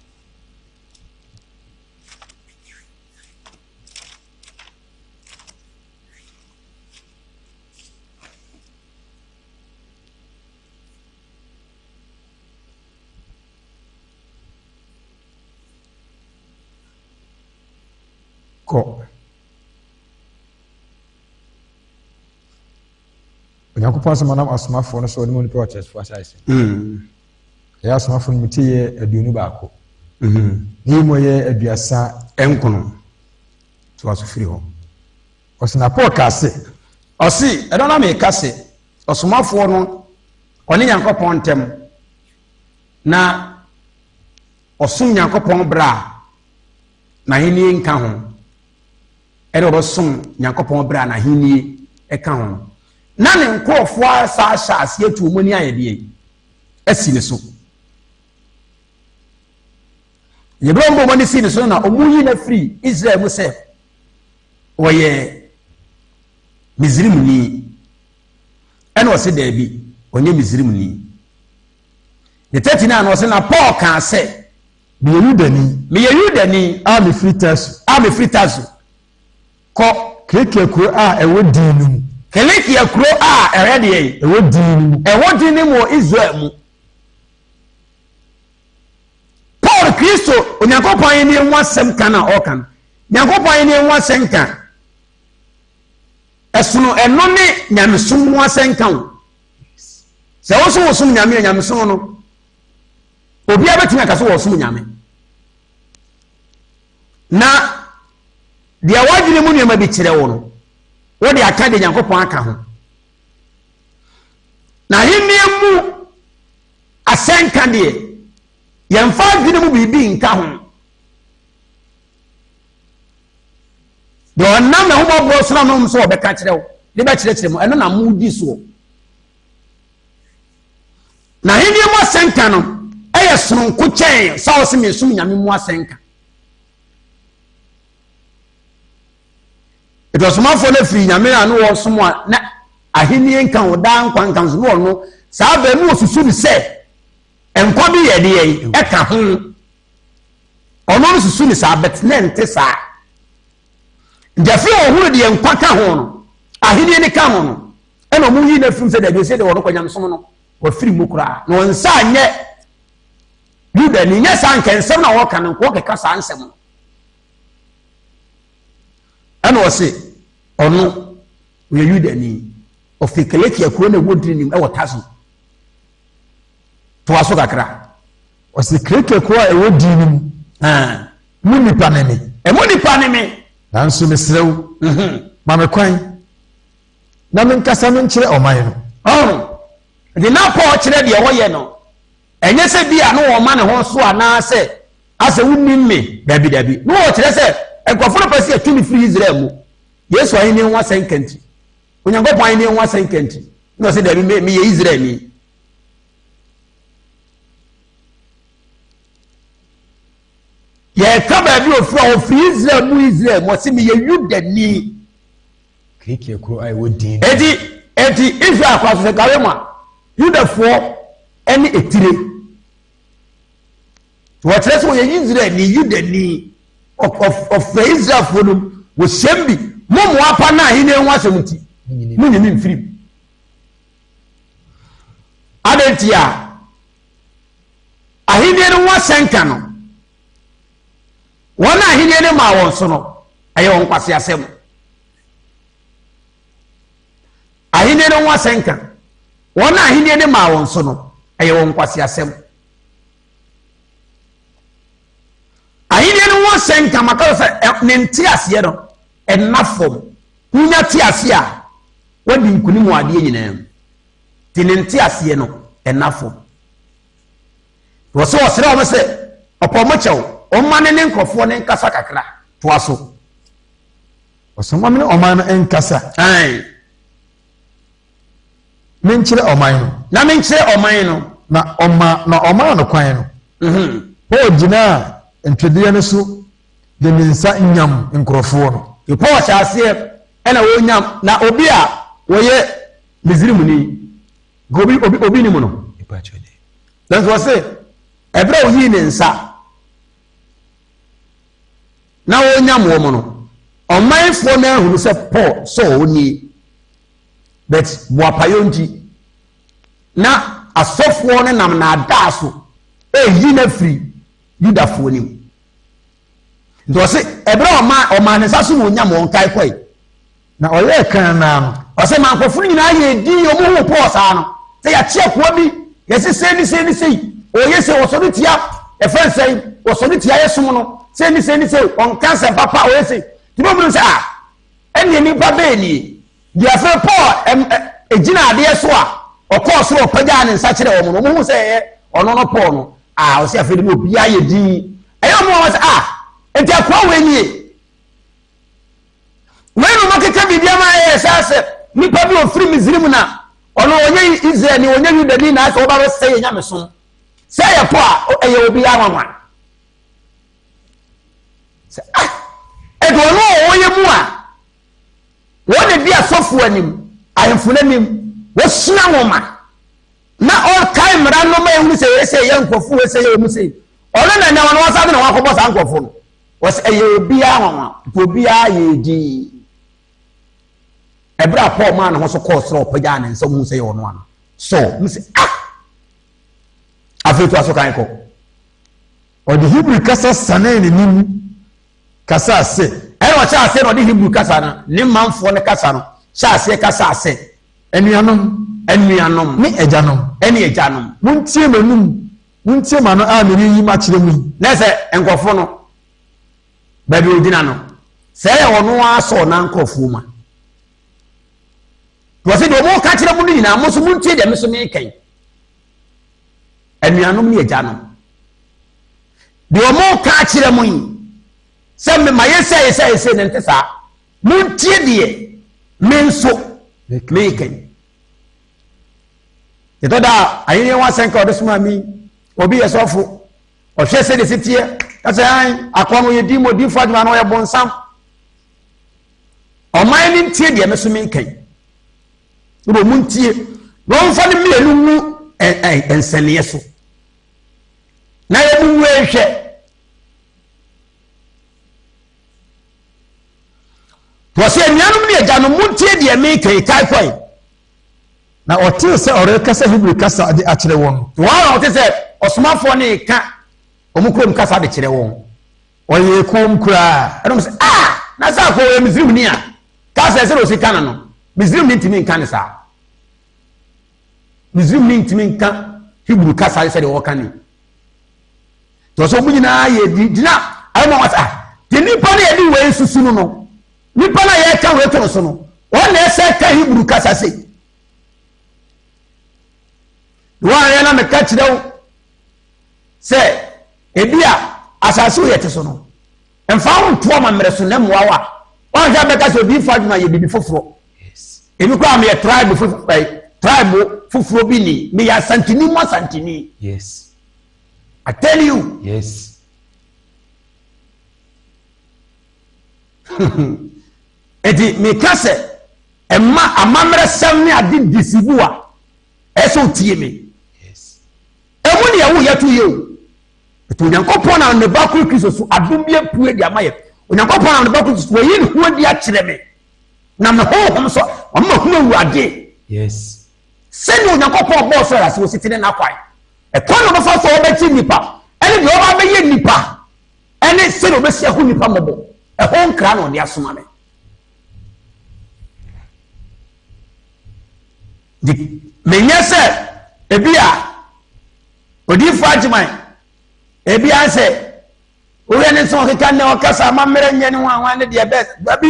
Kɔ. Onyankopɔn asɛm anam asomafoɔ no so ɔne mu nipa ɔkyerɛkyerɛfoɔ asase. Mm. Ɛyɛ asomafoɔ no mu ti yɛ 21. Mm-hmm. Ne yi mu yɛ aduasa. Nkono. To aso firi hɔ. Ɔsi na Paul kaa se. Ɔsi ɛdɔ na meka se ɔsomafoɔ no ɔne Nyankopɔn ntɛm na ɔsom Nyankopɔn berɛ a n'ahennie nka ho, ɛna ɔbɛsom Nyankopɔn berɛ a n'ahennie ka ho no, na ne nkurɔfoɔ asa ahyɛ aseɛ atu wɔn ani ayɛ deɛ asi ne so. Yɛbɛrɛ wɔn ani si ne so na wɔn yi no afiri Israel mu sɛ ɔyɛ Misrimni. Ɛna ɔse daabi, ɔnyɛ Misrimni. Ne 39 no ɔse na Paul kaa sɛ Meyɛ Yudani. Meyɛ Yudani. A mefiri Tarso. A mefiri Tarso. Kɔ. Kilikia kuro a ɛwɔ din no mu. Kilikia kuro a ɛyɛ deɛ. Ɛwɔ din no mu. Ɛwɔ din no mu wɔ Israel mu. Paul Kristo Onyankopɔn ahenni ho asɛm ka na ɔka no. Nyankopɔn ahenni ho asɛm ka. Ɛsono ɛno ne nyamesom ho asɛnka o. Sɛ woso wosom nyame a nyamesom no obiara bɛtumi aka sɛ wɔsom nyame na deɛ wadwene mu nneɛma bi kyerɛ wo no wode aka deɛ nyankopɔn aka ho na ahennie mu asɛnka deɛ yɛmfa adwene mu biribi nka ho deɛ ɔnam na homɔborɔ so na nom sɛ ɔbɛka kyerɛ wo de bɛkyerɛkyerɛ mu ɛno na modi soɔ Na ahenni mu asɛnka no yɛ sononko kyɛn sɛ ɔsɛ mesom nyame mu asɛnka. Ɛti ɔsomafoɔ no afiri nyame a ne wɔsom a na ahenni nka ho daa nkwa nka so ne ɔno saa bɛn ne ɔsusu no sɛ nkwa bi yɛ deɛ ɛka ho ɔno no susu no saa bɛt na ɛnte saa nti afei ɔhunu deɛ nkwa ka ho no ahenni no ka ho no ɛna wɔn yi no afirim sɛ dabi ɔsɛ deɛ wɔn kɔ nyamesom no wɔafiri mu koraa na wɔn nsa anyɛ yuda ni nyɛ saa nka nsɛm na wɔka no nka wɔkeka saa nsɛm no ɛna ɔse ɔno ɔyɛ yuda ni ɔfi kelekia kuro na ɛwɔ diri nim ɛwɔ taso toa so kakra ɔse kelekia kuro a ɛwɔ din no mu mu nipa ne me ɛmu nipa ne me nanso mesrɛ wo mhm. ma me kwan Na menkasa menkyerɛ ɔman no. Ɔho. Nti na Paul kyerɛ deɛ ɔyɛ no. Ɛnyɛ sɛ bi a na ɔma ne ho so anaasɛ asɛ wonim me. Dabi dabi. Na ɔkyerɛ sɛ nkurɔfoɔ no pɛ sɛ yɛtwe no firi Israel mu. Yesu ahenni ho asɛnka nti. Onyankopɔn ahenni ho asɛnka nti. Na ɔsɛ daabi, meyɛ Israelni. Yɛka baabi ofiri a ɔfiri Israel mu Israel mu ɔsɛ meyɛ Yudani. Kirikia kuro a ɛwɔ din. Eti eti Israel akɔ asosɛ kawe mu a Yudafoɔ ɛne etire. Wɔkyerɛ sɛ ɔyɛ Israelni Yudani ɔfrɛ Israelfoɔ no wɔhyɛm bi mo mmoa pa na ahenni ho asɛm nti monyimi mfirim. Adɛn nti a ahenni no ho asɛnka no wɔn a ahenni no maa wɔn so no ɛyɛ wɔn nkwaseasɛm. Ahenni no ho asɛnka wɔn a ahenni no maa wɔn so no ɛyɛ wɔn nkwaseasɛm. Ahenni no ho asɛnka maka sɛ ne nteaseɛ no ɛnna fam. Wonya te ase a wadi nkonim wɔ adeɛ nyinaa mu. Te ne nteaseɛ no ɛnna fam. Wɔ sɛ ɔsrɛ wɔn sɛ ɔpɔ mo kyɛw ɔmma ne ne nkurɔfoɔ ne nkasa kakra toa so. Ɔsoma me ne ɔman no nkasa. Menkyerɛ ɔman no. Na menkyerɛ ɔman no. Na ɔma na ɔmaa no kwan no. Paul gyinaa ntwedeɛ no so de ne nsa nyam nkurɔfoɔ no. Paul hyɛ aseɛ ɛna ɔnyam na obi a wɔyɛ Misrimni obi obi obi nim no. Nanso ɔse ɛberɛ a ɔyii ne nsa na ɔnyam wɔn no, ɔmanfoɔ no ahunu sɛ Paul sɛ ɔnie. But boapayɔ nti na asɔfoɔ no nam naadaa so ɛyi no afiri Yudafoɔ no mu. Nti ɔse ɛberɛ a ɔma ɔmaa ne nsa so na ɔnyam wɔn kae kɔe. Na ɔyɛɛ kan naa no. Ɔse ma nkurɔfoɔ no nyinaa yɛ din ɔmo hu Paul saa no sɛ yɛakye akoa bi yɛse sei ne sei ne sei ɔyɛ sei ɔsɔre tia ɛfɛ nsɛn ɔsɔre tia yɛ som no sei ne sei ne sei ɔnka nsɛm papa ɔyɛ sei nti na ɔmo sɛ ah ɛnneɛ nipa bɛɛ nie. Deɛ afei Paul gyina adeɛ so a ɔkɔɔ soro ɔpagyaa ne nsa kyerɛ wɔn no, wɔn hu sɛ ɛyɛ ɔno no Paul no. A ɔsɛ afei de mu obiara yɛ din. Ɛyɛ wɔn wɔn sɛ a nti akoa wei nie. Wei na wɔn akeka biribi ama ɛyɛ sɛ asɛ nipa bi ofiri Misrim na ɔno ɔnyɛ Israel ni ɔnyɛ Yudani na asɛ ɔba bɛsɛ yɛ nyamesom. Sɛ ɛyɛ Paul a ɛyɛ obiara nwanwa. Sɛ ah ɛde ɔno a ɔyɛ mu a Wɔn na di asɔfoɔ anim, ahemfo no anim, wɔsua nwoma na ɔkae mmara no ma ehunu sɛ yɛ sɛ yɛ nkurɔfo wɔ sɛ yɛ wɔn sɛ ɔno na ɛnɛ wɔn wɔn de na wɔakɔbɔ saa nkurɔfo no wɔsɛ ɛyɛ obiara nwanwa nti obiara yɛ din ɛberɛ a Paul maa ne ho so kɔɔ soro ɔpagyaa ne nsa mu sɛ yɛ ɔno ano so mu sɛ ah afei to aso kan kɔ. Ɔde Hebri kasa sanee n'anim kasaa sɛ. Ɛnna ɔhyɛɛ aseɛ na ɔde Hebri kasa no, ne manfoɔ no kasa no, hyɛɛ aseɛ kasaa sɛ. Anuanom. Anuanom. Ne agyanom. Ne agyanom. Montie m'anom, montie m'ano a mereyi makyerɛ mo yi. Na sɛ nkurɔfoɔ no, baabi a ɔgyina no, sɛ ɛyɛ ɔno ara sɔɔ na nkurɔfoɔ mu a. Wɔsɛ deɛ wɔka kyerɛ mo no nyinaa, mo nso montie deɛ me nso meka yi. Anuanom ne agyanom, deɛ wɔka akyerɛ mo yi, sɛ mema yɛ sɛ yɛ sɛ yɛ sɛ ne nte saa. Montie deɛ me nso meka yi. Yɛtɔ da a ahenni ho asɛnka ɔde soma mi, obi yɛ sɔfo, ɔhwɛ sɛ de si teɛ, kasa an akɔ no yɛ di mo di fo adwuma no ɔyɛ bonsam. Ɔman no ntie deɛ me so meka yi. Na wɔn ntie na wɔmfa no mmienu ngu nsɛnneɛ so na yɛn mu nhwɛ. Wɔsɛ anuanom ne agyanom montie deɛ meka yi kae kɔe. Na ɔtee sɛ ɔrekasa Hebri kasa de akyerɛ wɔn. Wɔn a wɔte sɛ ɔsomafoɔ no reka wɔn kurom kasa de kyerɛ wɔn. Ɔyɛɛ komm koraa. Ɛna wɔn sɛ, ah, na sɛ akɔ ɔyɛ Misrimni a, kasa ɛsɛ na ɔsi ka no no, Misrimni ntumi nka ne saa. Misrimni ntumi nka Hebrew kasa sɛdeɛ wɔka ni. Tɔ sɛ wɔn nyinaa yɛ di gyina ayɛ ma wɔn sɛ, ah, te nipa no yɛde wei susu no no, nipa no a yɛka wei to no so no, wɔn na ɛsɛ ka Hebrew kasa sei. Wɔn a yɛn na meka kyerɛ wo sɛ ebi a asase wo yɛte so no mfa wo nto amammerɛ so na mmoa wo a wɔnhwɛ bɛka sɛ obi fa adwuma yɛ biribi foforɔ ebi koraa meyɛ tribe foforɔ. tribe foforɔ bi ni. Meyɛ Asantini mu Asantini. Yes. I tell you. Yes. Eti meka sɛ ɛma amammerɛsɛm ne ade disibu a ɛsɛ otie me. Yes. Emu ne ɛwo yɛto yɛ o. Ɛti Onyankopɔn na ne ba koro Kristo so adom bi apue de ama yɛ. Onyankopɔn na ne ba koro Kristo so wɔyi ne ho adi akyerɛ me. Na me honhom so ɔma hunu Awurade. Yes. Sɛnea Onyankopɔn bɔɔ soro ase osi te ne n'akwan. Ɛkwan na ɔbɛfa so a ɔbɛgye nnipa ɛne deɛ ɔba abɛyɛ nnipa ɛne sɛnea ɔbɛsi ahu nnipa mmɔbɔ. Ɛho nkra na ɔde asoma me. Nti menyɛ sɛ ebi a odiifo agyeman ebi a sɛ wohwɛ ne nso ɔkeka nnɛ ɔkasa amammerɛ nyɛ ne ho ahoa ne deɛ bɛs dabi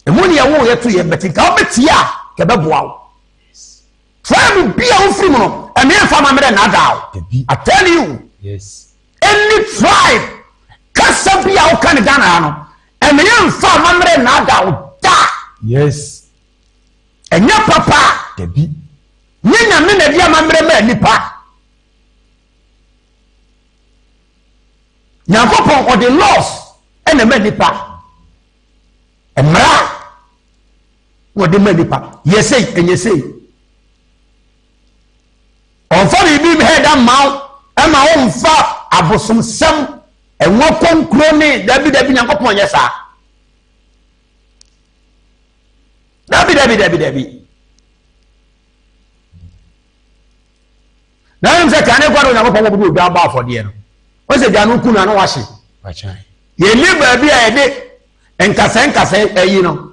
emu ne yɛwo yɛto yɛ bɛte nka wobɛtie a kɛbɛboa wo tribe bi a wofiri mu no ɛne ɛmfa amammerɛ naadaa wo. I tell you. Yes. Any tribe kasa bi a woka ne Ghana ha no ɛne ɛmfa amammerɛ naadaa wo da. Yes. Ɛnyɛ papa. Dabi. Nye Nyame na ɛde amammerɛ maa nipa. Nyankopɔn ɔde laws ɛna ɛma nipa. Mmara na ɔde ma nipa. Yɛ sei, ɛnyɛ sei. Ɔmfa biribi hɛda mma wo, ɛma wo mfa abosomsɛm, ɛnwa kɔnkuro ne dabi dabi Nyankopɔn nyɛ saa. Dabi dabi dabi dabi. Na ɛnim sɛ kane kɔ de Onyankopɔn wɔbɛde odwan bɔ afɔdeɛ no. Wɔn sɛ dwan no ku no ano wahye. Yɛnni baabi a yɛde nkasɛɛ nkasɛɛ ayi no.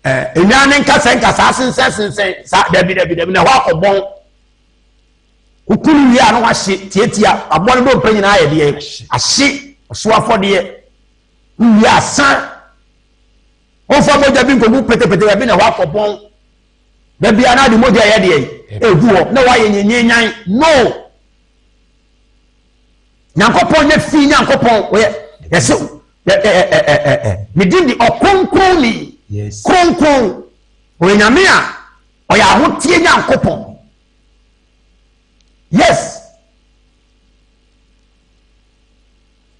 Ɛɛ nnwan ne nkasɛɛ nkasɛɛ asensɛn sensɛn saa dabi dabi dabi na ɛhɔ akɔbɔn. Woku no wie a na wahye tietia aboa no dompe nyinaa yɛ deɛ ahye ɔso afɔdeɛ. Wowie asa. Wɔmfa mogya bi nkɔgu petepete baabi na ɛhɔ akɔbɔn. Da biara na ade mogya yɛ deɛ egu hɔ na wayɛ nyenyenyan no. Nyankopɔn nyɛ fi Nyankopɔn ɔyɛ yɛsɛ ɛ ɛ ɛ ɛ ɛ ne din de ɔkronkronni. Yes. Kronkron ɔyɛ Nyame a ɔyɛ ahoteɛ Nyankopɔn. Yes.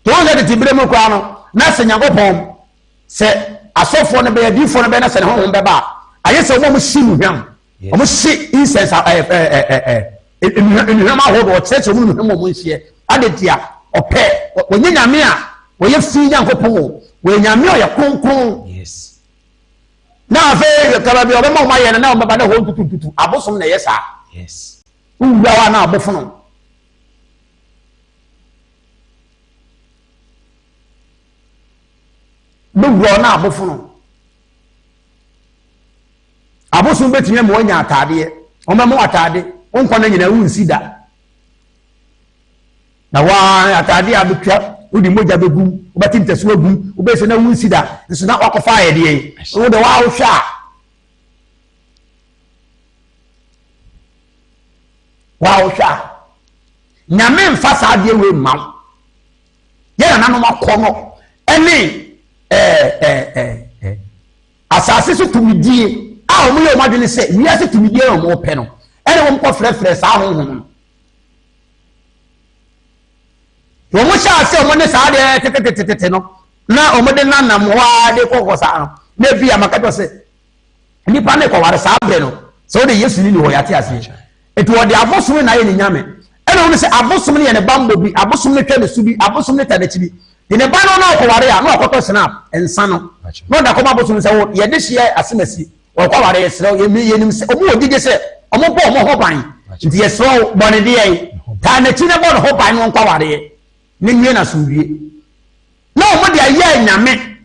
Tɔn sɛ tete bere mu koraa no na sɛ Nyankopɔn sɛ asɔfoɔ no bɛyɛ adiifoɔ no bɛyɛ na sɛ ne honhom bɛba a ayɛ sɛ wɔn a wɔsi nnuhwam wɔn si incense ɛɛ ɛɛ ɛɛ nnuhwam ahodoɔ ɔkyerɛkyerɛ wɔn nnuhwam wɔn nhyɛ ade tia ɔpɛ wɔnyɛ nyame a wɔyɛ fi nyankopɔn o wɔyɛ nyame a ɔyɛ kronkron. Yes. Na afei kaba bi ɔbɛma wɔn ayɛ no na wɔn bɛba na hɔ ntutu ntutu abosom na ɛyɛ saa. Yes. Wowura hɔ a na abofono. Bɛwura hɔ na abofono. Abosom bɛtumi ama wɔanya ataadeɛ. Wɔbɛma wo ataade. Wo nkwa no nyinaa wonsi da. Na waa ataadeɛ a bɛtwa wode mogya bɛgum wobɛte ntasuo agum wobɛsɛ na wonsi da nso na wakɔfa ayɛdeɛ yi wode waa wohwɛ a waa wohwɛ a Nyame mfa saa adeɛ wei mma wo. Yɛ nananom akɔnɔ ɛne ɛɛ ɛɛ asase so tumidie a wɔn yɛ wɔn adwene sɛ wiase tumidie na wɔn pɛ no ɛna wɔn kɔ frɛfrɛ saa honhom no. Wɔn hyɛ ase wɔn ne saa adeɛ tetetetete no na wɔn de nanam hɔ ara de kɔkɔ saa no na ebi a maka kyerɛ sɛ nipa ne kɔware saa bere no sɛ wode Yesu ni ni hɔ yɛate aseɛ nti wɔde abosom na ayɛ ne nyame ɛna wɔn sɛ abosom no yɛ ne bambɔ bi abosom no twɛ ne so bi abosom no ta n'akyi bi de ne ba no na ɔkɔware a na ɔkɔtɔ snap nsa no na ɔda kɔma abosom sɛ wo yɛde hyeɛ asemasi ɔkɔware yɛsrɛ yɛnim sɛ ɔmo wɔ gyigye sɛ ɔmo bɔ ɔmo ho ban nti yɛsrɛ wo bɔ ne deɛ taa n'akyi na bɔ ne ho ban no nkɔwareɛ ne nwie na asomdwie na ɔmo de ayɛ nyame.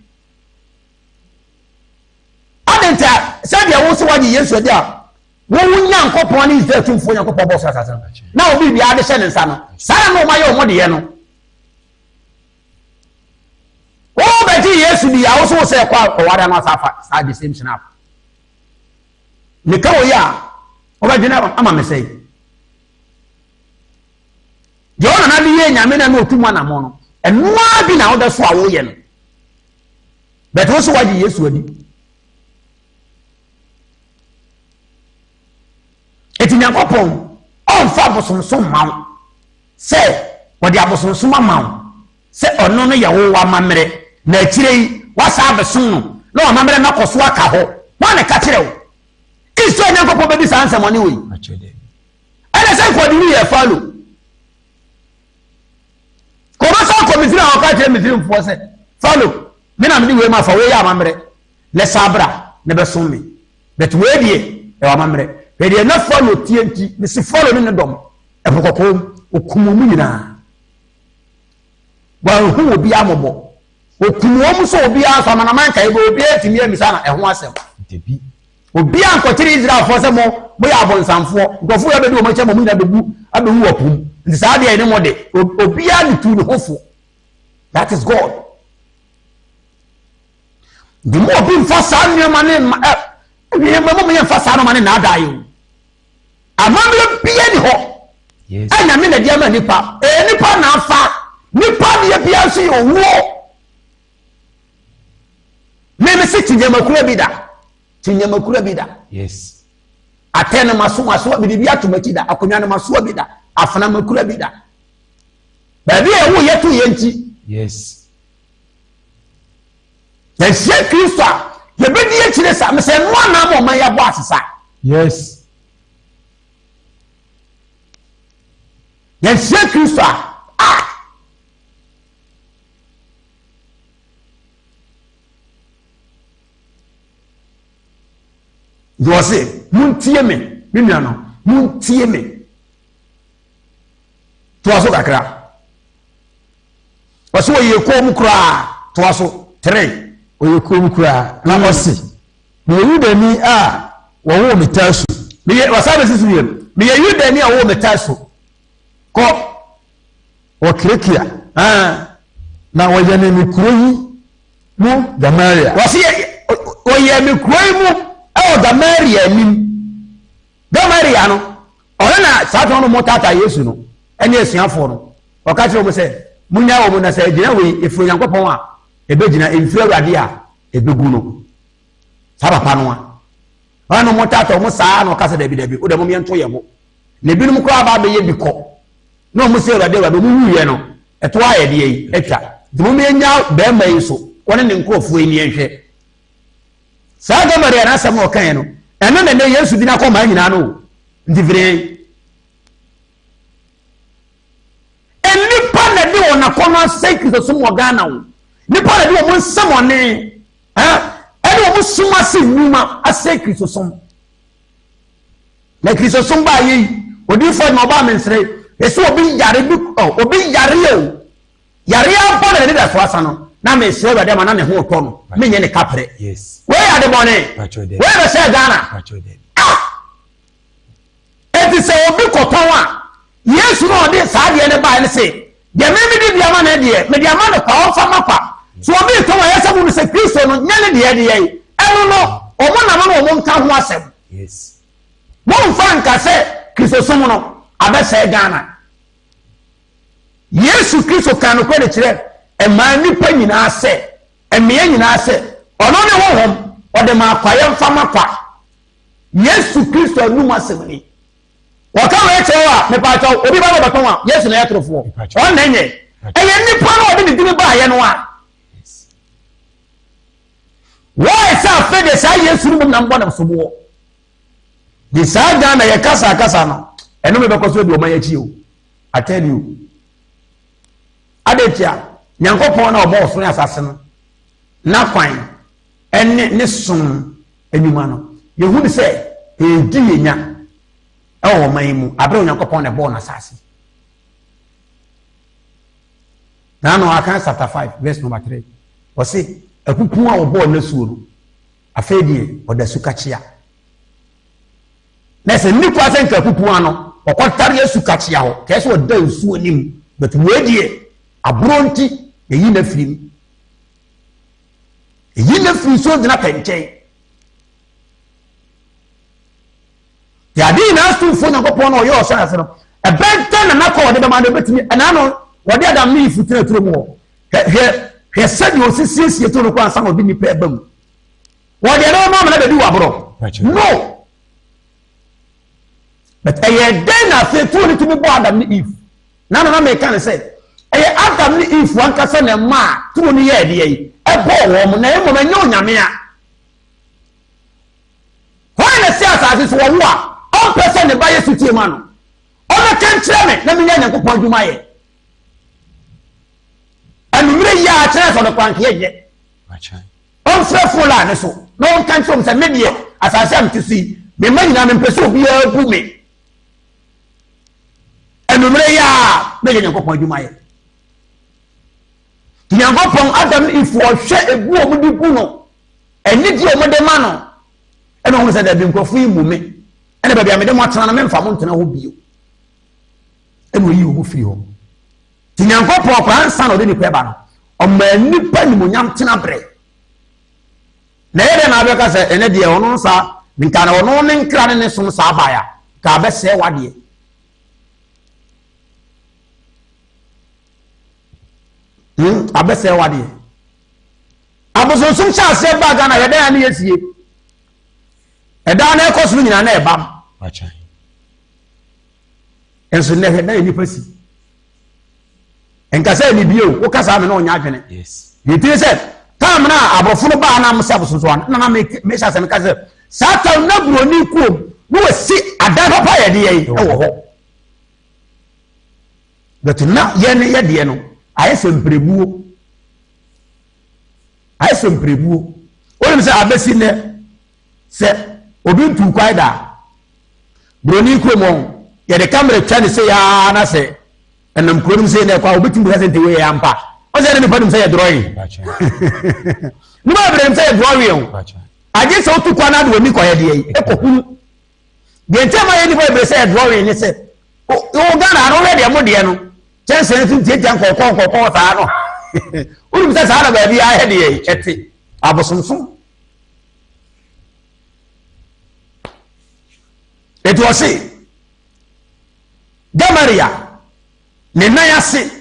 Adɛn nti a sɛdeɛ wo sɛ woagye Yesu adi a wowo Nyankopɔn ne Israel tumfoɔ Nyankopɔn bɔɔ soro asase no na wo biribiara de hyɛ ne nsa no saa na wɔayɛ wɔn deɛ no wobɛgye Yesu di a wo so wo sɛ ɛkɔ ɔware ano asa afa saa the same snap meka wɔ yi a wobɛdwene ama me sɛe deɛ ɔnana de yɛ nyame na na ɔtu mu anammɔ no ɛnoa bi na wodɛ so a woyɛ no But wo so wagye Yesu adi. Nyankopɔn ɔmfa abosonsom mma wo sɛ ɔde abosonsom ama wo sɛ ɔno no yɛ wo w'amammerɛ na akyire yi woasan abɛsom no na w'amammerɛ no akɔ so aka hɔ. Hwan na ɛka kyerɛ wo? Israel Nyankopɔn bɛdi saa nsɛmɔne wei? Ɛna sɛ nka ɔde no yɛ Farao. Kɔbɛsa kɔ Misiri a ɔka kyerɛ Misirimfoɔ sɛ, Farao, me na mede wei ma fa wei yɛ amammerɛ na san bra na bɛsom me. But wei deɛ ɛwɔ amammerɛ. Hwɛ deɛ na Farao tie nti, mesi Farao ne ne dɔm ɛpo kɔkɔɔ mu, ɔkum wɔn nyinaa. Wanhu obiara mmɔbɔ. Ɔkum wɔn sɛ obiara nso amanaman nkaeɛ bɛ obiara ntumi ammisa no ɛho asɛm. Obiara nkɔkyere Israelfoɔ sɛ mo moyɛ abonsamfoɔ, nkurɔfoɔ yɛ abɛdi wɔn akyi ama mo nyinaa bɛgu abɛwu wɔ po mu. Nti saa deɛ ne mo de, obiara ne tu ne ho fo. That is God. Nti mo obi nfa saa nneɛma ne mma ɛ nneɛma mo yɛ nfa saa nneɛma ne naadaa yi o. Amammerɛ bia ni hɔ. Ɛna me na di ama nipa. Ɛyɛ nipa na afa. Nipa deɛ bia nso yɛ owuo. Mímí si kyinyamakura bi da. Kyinyamakura bi da. Yes. Atɛ no maso maso bi bi ato m'akyi da. Akonnwa no masoa bi da. Afena makura bi da. Baabi a ɛwo yɛ to yɛ nti. Yes. Yɛhyia Kristo a yɛbɛdi akyire sa mesɛ ɛno anaa ma ɔman yɛabɔ asesa. Yes. Yɛhyia Kristo a ah Nti ɔse, montie me, me nua no, montie me. Toa so kakra. Ɔse ɔyɛ koom koraa, toa so, tere. Ɔyɛ koom koraa, na ɔse, meyɛ Yudani a wɔwoo me Tarso. Meyɛ, ɔsan bɛsi so wiem, meyɛ Yudani a wɔwoo me Tarso. Kɔ. Wɔ Kilikia, na wɔyɛnee me kuro yi mu Gamaliel. Wɔsi wɔyɛɛ me kuro yi mu wɔ Gamaliel anim. Gamaliel no, ɔno na saa tɔn no mo taataa Yesu no ɛne asuafoɔ no. Ɔka kyerɛ wɔn sɛ, munya wɔn na sɛ egyina wei efiri Onyankopɔn a ebegyina, emfiri Awurade a ebegu no. Saa papa no a. Ɔno na mo taataa wɔn saa na ɔka sɛ dabi dabi, wo deɛ mo yɛnto yɛn bo. Na ebinom koraa ba abɛyɛ bi kɔ. Na wɔn sɛ Awurade Awurade wɔn wuiɛ no ɛto ayɛ deɛ yi atwa. Nti mo yɛnya bɛrima yi so wɔne ne nkurɔfoɔ yi ni yɛnhwɛ. Saa Gamaliel n'asɛm na ɔkaeɛ no ɛno na ɛnɛ Yesu gyina kɔ maa nyinaa no o. Nti firi yɛn. Nnipa na de wɔn akɔnnɔ asɛe Kristosom wɔ Ghana o. Nnipa na de wɔn nsɛmɔne ɛne wɔn sum ase nnwuma asɛe Kristosom. Na Kristosom baa yɛ yi, odiyifoɔ na ɔbaa me nsrɛ, ɛsɛ obi yare bi, oh, obi yare o, yare abɔ na n'ani da so asa no, na mesrɛ Awurade ama na ne ho retɔ no, menyɛ ne kaprɛ. Wei yɛ ade bɔne. Wei bɛsɛe Ghana. Ah! Enti sɛ obi kɔtɔn a, Yesu na ɔde saa adeɛ no baeɛ no se, deɛ me mede bi ama no deɛ, mede ama no kwa, ɔmfa ma kwa. So obi retɔn a, ɛyɛ sɛ mo sɛ Kristo no nyɛ ne deɛ deɛ yi. Ɛno no, wɔn na no na wɔn nka ho asɛm. Momfa nka sɛ Kristosom no abɛsɛe Ghana. Yesu Kristo kaa nokorɛ de kyerɛ mmaa nnipa nyinaa sɛ, mmea nyinaa sɛ, ɔno ne honhom, ɔde ma akwa, yɛmfa ma kwa. Yesu Kristo anum asɛm ni. Wɔka wei kyerɛ wo a, mepaakyɛw, obi ba na ɔbɛtɔn a, Yesu na ɛyɛ torofoɔ. Ɔno na ɛnyɛ. Ɛyɛ nnipa na ɔde ne dini baayɛ no a. Why sɛ afei deɛ saa Yesu no mmom na mbɔ ne soboɔ. De saa Ghana yɛ kasa kasa no, ɛno mebɛkɔ so adi ɔman akyi o. I tell you. Adetia, Nyankopɔn na ɔbɔ ɔsoro ne asase no, n'akwan ɛne ne som nnwuma no, yɛhu no sɛ ɛredi yɛn nya wɔ ɔman yi mu abere Onyankopɔn na ɛbɔɔ n'asase. Na ano aka chapter 5 verse number 3. Ɔse akuku a wɔbɔɔ n'asuo no, afei deɛ ɔda sukakyea. Na sɛ nni kwa sɛ nka akuku ano, ɔkɔtare asukakyea hɔ, kɛɛ sɛ ɔda nsuo anim, but wei deɛ aborɔ nti yɛyi no afiri mu. Eyi na firi nsuo gyina pɛnkyɛn. Deɛ ade nyinaa somfoɔ Nyankopɔn na ɔyɛ ɔsoro ase no, ɛbɛn dɛn na n'akɔ ɔde bɛma no ɛbɛtumi ɛna no wɔde Adam ne Eve tena turo mu hɔ. Hwɛ hwɛ sɛdeɛ ɔsi siesie turo no kɔ ansa na ɔde nipa ɛba mu. Wɔde ɛna ɔma amena bɛdi wɔ aborɔ. No. But ɛyɛ dɛn na afei turo no tumi bɔ Adam ne Eve? Na na na meka ne sɛ, ɛyɛ Adam ne Eve ankasa na ɛmaa turo no yɛɛ deɛ yi, ɛbɔɔ wɔn, na mmom ɛnyɛ Onyame a. Hwan na ɛsi asase so wɔwo a ɔmpɛ sɛ ne ba yɛ sotie ma no? Ɔmmɛka nkyerɛ me na menya Nyankopɔn adwuma yɛ. Anumere yi a kyerɛ sɛ ɔde kwankeɛ nyɛ. Ɔmfrɛ fon line no so na ɔnka nkyerɛ wɔn sɛ me deɛ asase a mete so yi, me mma nyinaa mempɛ sɛ obiara bu me. Anumere yi a mɛyɛ Nyankopɔn adwuma yɛ. Nyankopɔn Adam ne Eve ɔhwɛ egu a wɔde gu no, anigye a wɔde ma no, ɛna ɔhunu sɛ dabi nkurɔfo yi mmu me, ɛna baabi a mede mo atena no memfa mo ntena hɔ bio. Ɛna ɔyi wɔn firi hɔ. Nti Nyankopɔn koraa ansa na ɔde nipa ɛba no, ɔmaa nipa nimonyam tena berɛ. Na ɛyɛ dɛ na abɛka sɛ ɛnɛ deɛ ɔno nsa nka na ɔno ne nkra ne ne som saa baeɛ a, nka abɛsɛe wadeɛ. Abɛsɛe wadeɛ. Abosonsom hyɛ aseɛ baa Ghana yɛdɛn a ne yɛsie. Ɛdaa na ɛkɔ soro nyinaa na ɛbam. Nso nnɛ hwɛ na yɛ nipa si. Nka sɛ ne bio woka saa me na ɔnyɛ adwene. Yɛtiri sɛ tam no a aborɔfo no baa na mo sɛ abosonsom ano na na mehyɛ asɛm ka sɛ saa tam na buroni kurom na wɔsi adan papa yɛde yɛn wɔ hɔ. But na yɛn yɛ deɛ no ayɛ sɛ mpirebuo. Ayɛ sɛ mpirebuo. Wonim sɛ abɛsi nnɛ sɛ obi ntu kwae da a buroni kurom hɔ yɛde kamera twa ne sɛ yaa na sɛ ɛnam kuro no mu sɛ na ɛkɔ a obɛtumi bisa sɛ nti wei yɛ ampa. Ɔsɛ ne nipa nim sɛ yɛ drawing. Nipa bebree nim sɛ yɛ drawing o. Agye sɛ wotu kwan na ade w'ani kɔyɛ deɛ yi ɛkɔ hunu. Deɛ nti ama yɛ nipa bebree sɛ yɛ drawing ne sɛ wo Ghana ha no wohwɛ deɛ mo deɛ no kyɛnsee nso ntiatia nkɔkɔ nkɔkɔ saa no. Wonim sɛ saa na baabi ayɛ deɛ yi ɛte abosomsom. Eti ɔse Gamaria ne nan ase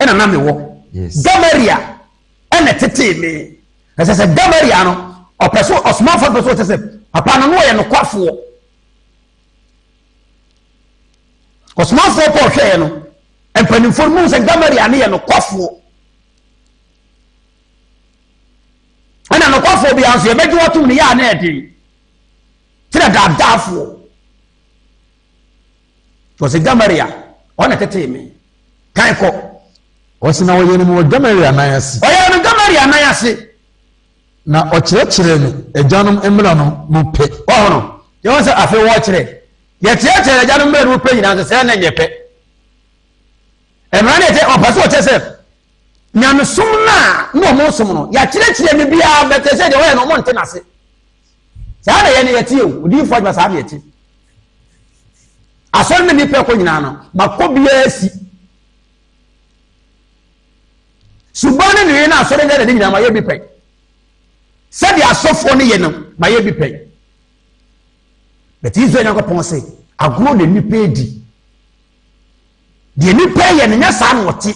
ɛna na mewɔ. Gamaria ɛna tetee me. Ɛsɛ sɛ Gamaria no ɔpɛ so ɔsomafoɔ pɛ so ɔkyɛ sɛ papa no no ɔyɛ nokwafoɔ. Ɔsomafoɔ Paul hwɛɛ no mpanimfoɔ no mu sɛ Gamaria no yɛ nokwafoɔ. Ɛna nokwafoɔ biara nso yɛbɛgye wɔtom no yɛ a na ɛden kyerɛ daadaafoɔ. Wɔsɛ Gamaria ɔna tetee me. Kan kɔ. Ɔsi na ɔyɛ no wɔ Gamaria nan ase. Ɔyɛ no Gamaria nan ase. Na ɔkyerɛkyerɛ no agyanom mmara no mu pɛ. Ɔho no, yɛwɔ sɛ afei wɔkyerɛ. Yɛkyerɛkyerɛ agyanom mmara no mu pɛ nyinaa nso sɛ na nyɛ pɛ. Mmara no yɛkyɛ ɔpɛ so ɔkyɛ sɛ nyamesom no a na ɔmo som no yɛakyerɛkyerɛ no biara bɛtɛ sɛ deɛ ɔyɛ no ɔmo nte n'ase. Saa na yɛn yɛte o, odiyifoɔ adwuma saa na yɛte. Asɔre no nnipa ɛkɔ nyinaa no, makɔ biara si. Suban ne nneyɛe no asɔre nyɛ de nyinaa mayɛ bi pɛn. Sɛdeɛ asɔfoɔ no yɛ no, mayɛ bi pɛn. But Israel Nyankopɔn se, agorɔ na nnipa edi. Deɛ nnipa yɛ no, nyɛ saa na ɔte.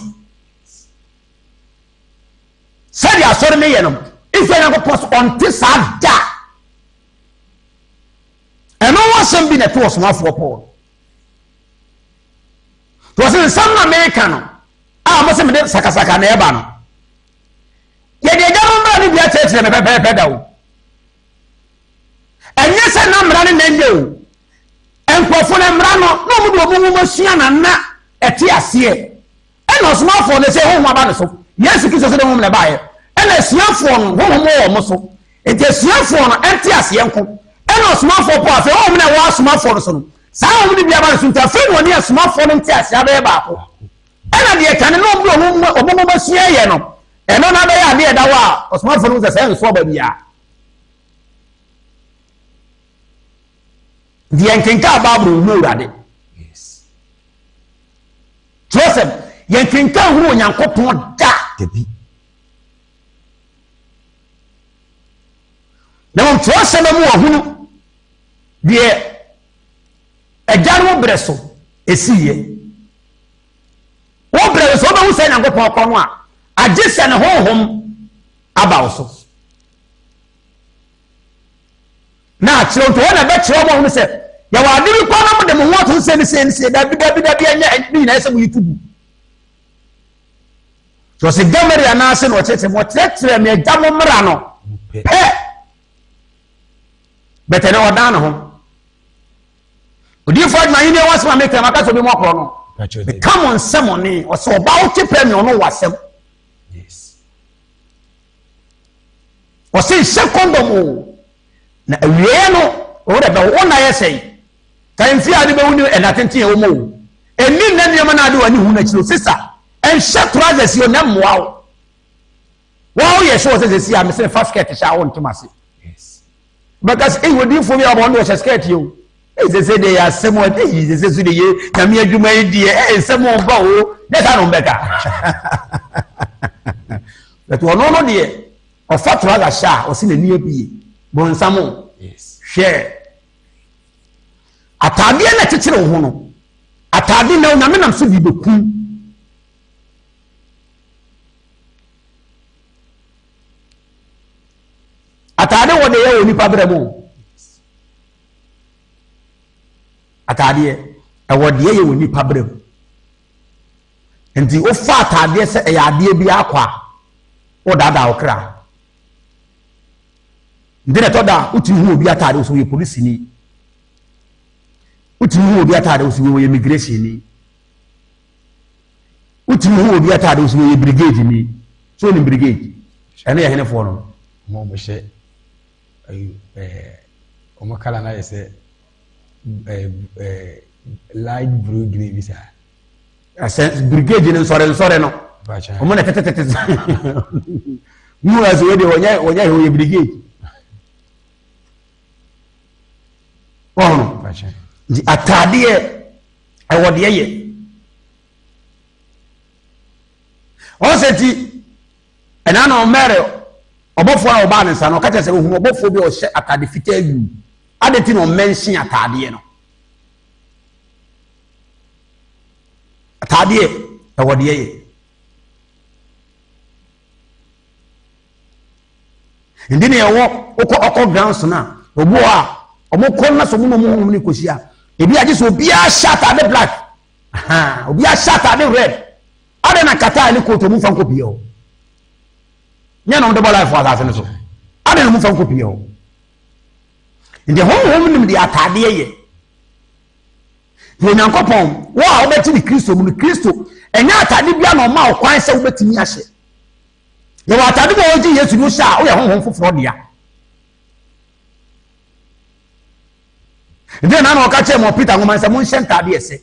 Sɛdeɛ asɔre no yɛ no, Israel Nyankopɔn so ɔnte saa da. Ɛno ho asɛm bi na ɛto ɔsomafoɔ Paul. Wɔsɛ nsɛm na meka no a mo sɛ mede sakasaka na ɛba no. Yɛde agya no mmara no bi akyerɛkyerɛ me pɛpɛɛpɛ da o. Ɛnyɛ sɛ na mmara no na ɛnyɛ o. Nkurɔfo no mmara no na wɔn de wɔn nwoma sua na na ɛte aseɛ. Ɛna ɔsomafoɔ no sɛ honhom aba ne so. Yesu Kristo sɛ de honhom na ɛbaeɛ. Ɛna asuafoɔ no honhom wɔ wɔn so. Nti asuafoɔ no ɛnte aseɛ nko. Ɛna ɔsomafoɔ Paul afei honhom na ɛwɔ asomafoɔ no so no, saa honhom no bi aba ne so nti afei na ɔne asomafoɔ no nte aseɛ abɛyɛ baako. Ɛna deɛ kane na wɔn de wɔn nwoma sua yɛ no, ɛno na abɛyɛ adeɛ ɛda hɔ a ɔsomafoɔ no sɛ sɛ nso aba biara. Deɛ nkenka Bible nhu Awurade. Kyerɛsɛm, yɛnkenkan hunu Onyankopɔn da. Dabi. Na mmom kyerɛsɛm mu ɔhunu deɛ agya no berɛ so ɛsiiɛ. Wo berɛ so wobɛhu sɛ Nyankopɔn kɔ no a, agye sɛ ne honhom aba wo so. Na akyerɛ nti wɔn na ɛbɛkyerɛ wɔn ahunu sɛ Yɛwɔ ade bi kɔ na mo de mo ho ato sɛ ne sɛ ne sɛ dabi dabi dabi ɛnyɛ ne nyinaa sɛ mo yi to gu. Sɛ ɔsɛ Gamari anaasɛ na ɔkyerɛkyerɛ mo ɔkyerɛkyerɛ me agya mo mmara no pɛ. Bɛtɛ ne ɔdan ne ho. Odiifo adwuma ahenni ho asɛm a meka maka sɛ obi mu akorɔ no. Meka mo nsɛmɔne ɔsɛ ɔba wo te pɛ me ɔno wɔ asɛm. Ɔsɛ nhyɛ kɔndɔm o. Na awieɛ no wo dɛ bɛwo wo nna yɛ sɛn? Ka mfie a wode bɛwu ne ɛna tenten a ɛwɔ mu o. Ɛnni nna nneɛma no a ade w'ani hu no akyiri o. Sista, ɛnhyɛ trousers yi o na ɛmmoa wo. Wo a woyɛ sure sɛ sɛsi a mesene fa skirt hyɛ a wonte m'ase. Bɛka sɛ, ei odiyifoɔ bi a ɔbɔ ɔno deɛ ɔhyɛ skirt yi o. Ei sɛsɛ deɛ yɛ asɛm o, ei sɛsɛ so deɛ yɛ nyame adwuma yi deɛ, ei nsɛm ɔba o. Nyɛ saa na wɔbɛka. But ɔno no deɛ, Ɔfa trouser hyɛ a ɔsi n'ani abie. Bonsam o. Hwɛ. Ataadeɛ na ɛkyekyere wo ho no. Ataade na onyame nam so de bɛkum. Ataade wɔ de yɛ wɔ nipa berɛ mu. Ataadeɛ ɛwɔ deɛ yɛ wɔ nipa berɛ mu. Nti wofa ataadeɛ sɛ ɛyɛ adeɛ bi akɔ a, wodaadaa wo kra. Nti na ɛtɔ da a wotumi hu obi ataade wo sɛ ɔyɛ polisini. Wotumi hu obi ataade wo sɛ ɔyɛ immigration ni. Wotumi hu obi ataade wo sɛ ɔyɛ brigade ni. So onim brigade? Ɛno yɛ henefoɔ no? Wɔn a wɔhyɛ ɛɛ wɔn kala no ayɛ sɛ ɛɛ ɛɛ light blue grey bi saa. Ɛsɛ brigade no nsɔre nsɔre no. Wɔn na tɛtɛtɛtɛ. Mu ɛsɛ wei deɛ wɔnyɛ wɔnyɛ wɔyɛ brigade. Wɔn no nti ataadeɛ ɛwɔ deɛ yɛ. Wɔn sɛ ti ɛna na ɔmɛrɛ ɔbɔfoɔ a ɔbaa ne nsa no ɔka kyerɛ sɛ ohun ɔbɔfoɔ bi a ɔhyɛ ataade fitaa yuu. Adi ti na ɔmɛnhyɛn ataadeɛ no. Ataadeɛ ɛwɔ deɛ yɛ. Nti na ɛwɔ wokɔ ɔkɔ grounds no a obi wɔ a wɔn kɔ na so wɔn na wɔn honhom no kɔhyia ebi agye sɛ obiara hyɛ ataade black obiara hyɛ ataade red adɛn na kata ne coat wɔn mfa nkɔ pie hɔ nyɛ na wɔn de bɔ life wɔ asase no so adɛn na wɔn mfa nkɔ pie hɔ nti honhom nim deɛ ataadeɛ yɛ. Na Onyankopɔn, wo a wobɛte ne Kristo mu no, Kristo, ɛnyɛ atade bia na ɔma wo kwan sɛ wobɛtumi ahyɛ. Yɛwɔ atade bi a wɔgye Yesu no hyɛ a woyɛ honhom foforɔ dea. Nti na na ɔka kyerɛ mɔ Peter nwoma sɛ monhyɛ ntadeɛ ɛsɛ.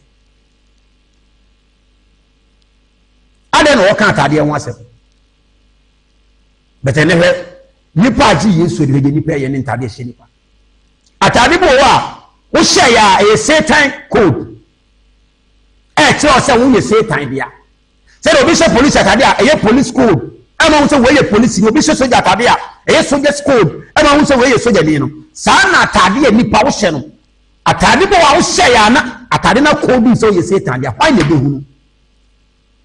Adɛn na ɔka atadeɛ ho asɛm? Bɛtɛ ne hwɛ nipa agye Yesu adi hwɛ deɛ nipa ɛyɛ ne ntadeɛ hyɛ nipa. Atade bi wɔ hɔ a wohyɛ yɛ a ɛyɛ Satan code. Ɛkyerɛ sɛ woyɛ Satan dea. Sɛdeɛ obi hyɛ polisi atade a ɛyɛ police code ɛma ho sɛ wei yɛ polisi ni. Obi hyɛ sogya atade a ɛyɛ soja's code ɛma ho sɛ wei yɛ sogyani no. Saa na atade a nipa wohyɛ no. Atade bi wɔ a wohyɛ yɛ a na atade no code sɛ woyɛ Satan dea. Hwan na ɛbɛhunu?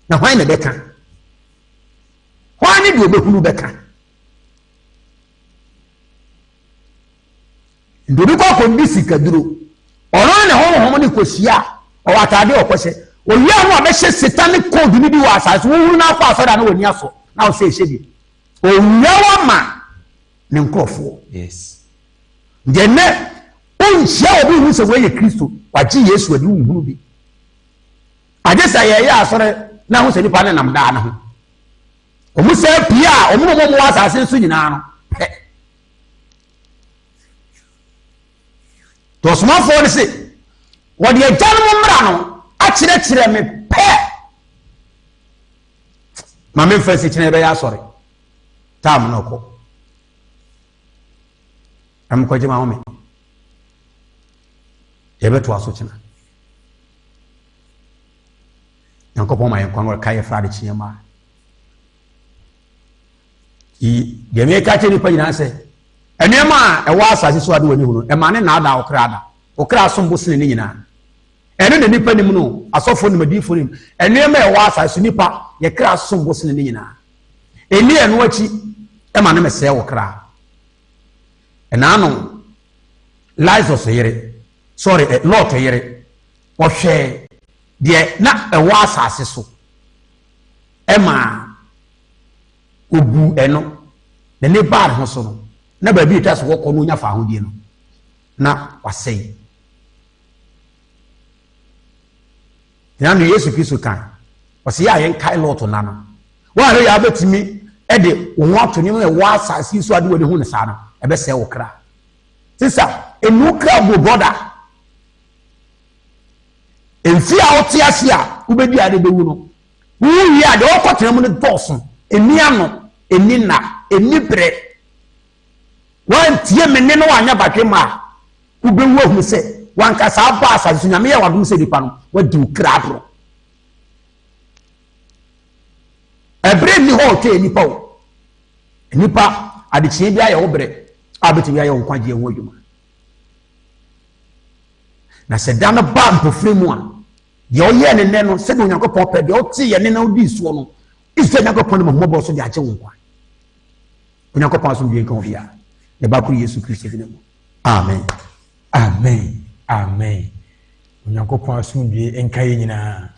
Na hwan na ɛbɛka? Hwan ne deɛ ɔbɛhunu bɛka? Nti obi kɔ akɔdi sikaduro, ɔno ne ne honhom ne kɔhyia a, ɔwɔ ataadeɛ a ɔkɔhyɛ. Owia no a bɛhyɛ satanic code no bi wɔ asase so, wohunu no akɔ asɔre a na w'ani asɔ, na wo sɛ ɛhyɛ bi. Owia wa ma ne nkurɔfoɔ. Yes. Nti ɛnɛ, wonhyia obi hu sɛ wei yɛ Kristo, wagye Yesu adi, wonhunu bi. Agye sɛ yɛyɛ asɔre na ho sɛ nipa ne nam daa no ho. Wɔn sɛ pii a wɔn na wɔn wɔ asase so nyinaa no pɛ. Tɔsomafoɔ no se wɔde agyanom mmara no akyerɛkyerɛ me pɛ. Ma memfa nsikyerɛ bɛyɛ asɔre. Taam no kɔ. Ɛmkɔgye ma home. Yɛbɛtoa so kyena. Nyankopɔn ma yɛn kwan wɔka yɛ fra adekyeɛ ma. Deɛ meka kyerɛ nipa nyinaa sɛ nneɛma a ɛwɔ asase so ade w'ani hu no ɛma ne naadaa wo kra da. Wo kra som bo sene ne nyinaa. Ɛno na nipa nim no, asɔfoɔ nim, adiyifoɔ nim. Nneɛma a ɛwɔ asase so nipa yɛ kra som bo sene ne nyinaa. Ɛni ɛno akyi ɛma ne mesɛe wo kra. Ɛnaano Lazarus yere. Sorry, eh, Lot yere. Ɔhwɛɛ deɛ na ɛwɔ asase so ɛmaa ɔbuu ɛno. N'ani baa ne ho so no, na baabi a ɛtwa sɛ wɔkɔ no ɔnya fahodie no, na wasɛe. Nea no Yesu Kristo kae, ɔsɛ yɛ a yɛnkae Lot nna no. Woanhwɛ yɛ a wobɛtumi de wo ho ato nneɛma a ɛwɔ asase yi so ade w'ani hu no saa no, ɛbɛsɛe wo kra. Sisa, emu kra bu brɔda. Mfe a wote ase a wobɛdi ade bɛwu no, wowu wie a deɛ wɔkɔtena mu no dɔɔso, ɛni ano, ɛni nna, ɛni berɛ. Woantie me nne na woanyɛ badwemma a, wobɛwu ahunu sɛ wankasa aba asase so. Nyame yɛ wadom sɛ nipa no, wadi wo kra aborɔ. Ɛberɛ nni hɔ ɔtwɛn nipa o. Nipa adekyeɛ bi ayɛ wo berɛ a wobɛtumi ayɛ wo nkwagyeɛ ho adwuma. Na sɛ da no ba mpofiri mu a, deɛ ɔyɛɛ ne nnɛ no, sɛdeɛ Onyankopɔn pɛ, deɛ ɔte yɛ ne na ɔdii soɔ no, Israel Nyankopɔn no mahummɔborɔ so de agye wo nkwa. Onyankopɔn asomdwoe nka obiara. Ne ba koro Yesu Kristo din mu. Amen. Amen. Amen. Onyankopɔn asomdwoe nka yɛn nyinaa.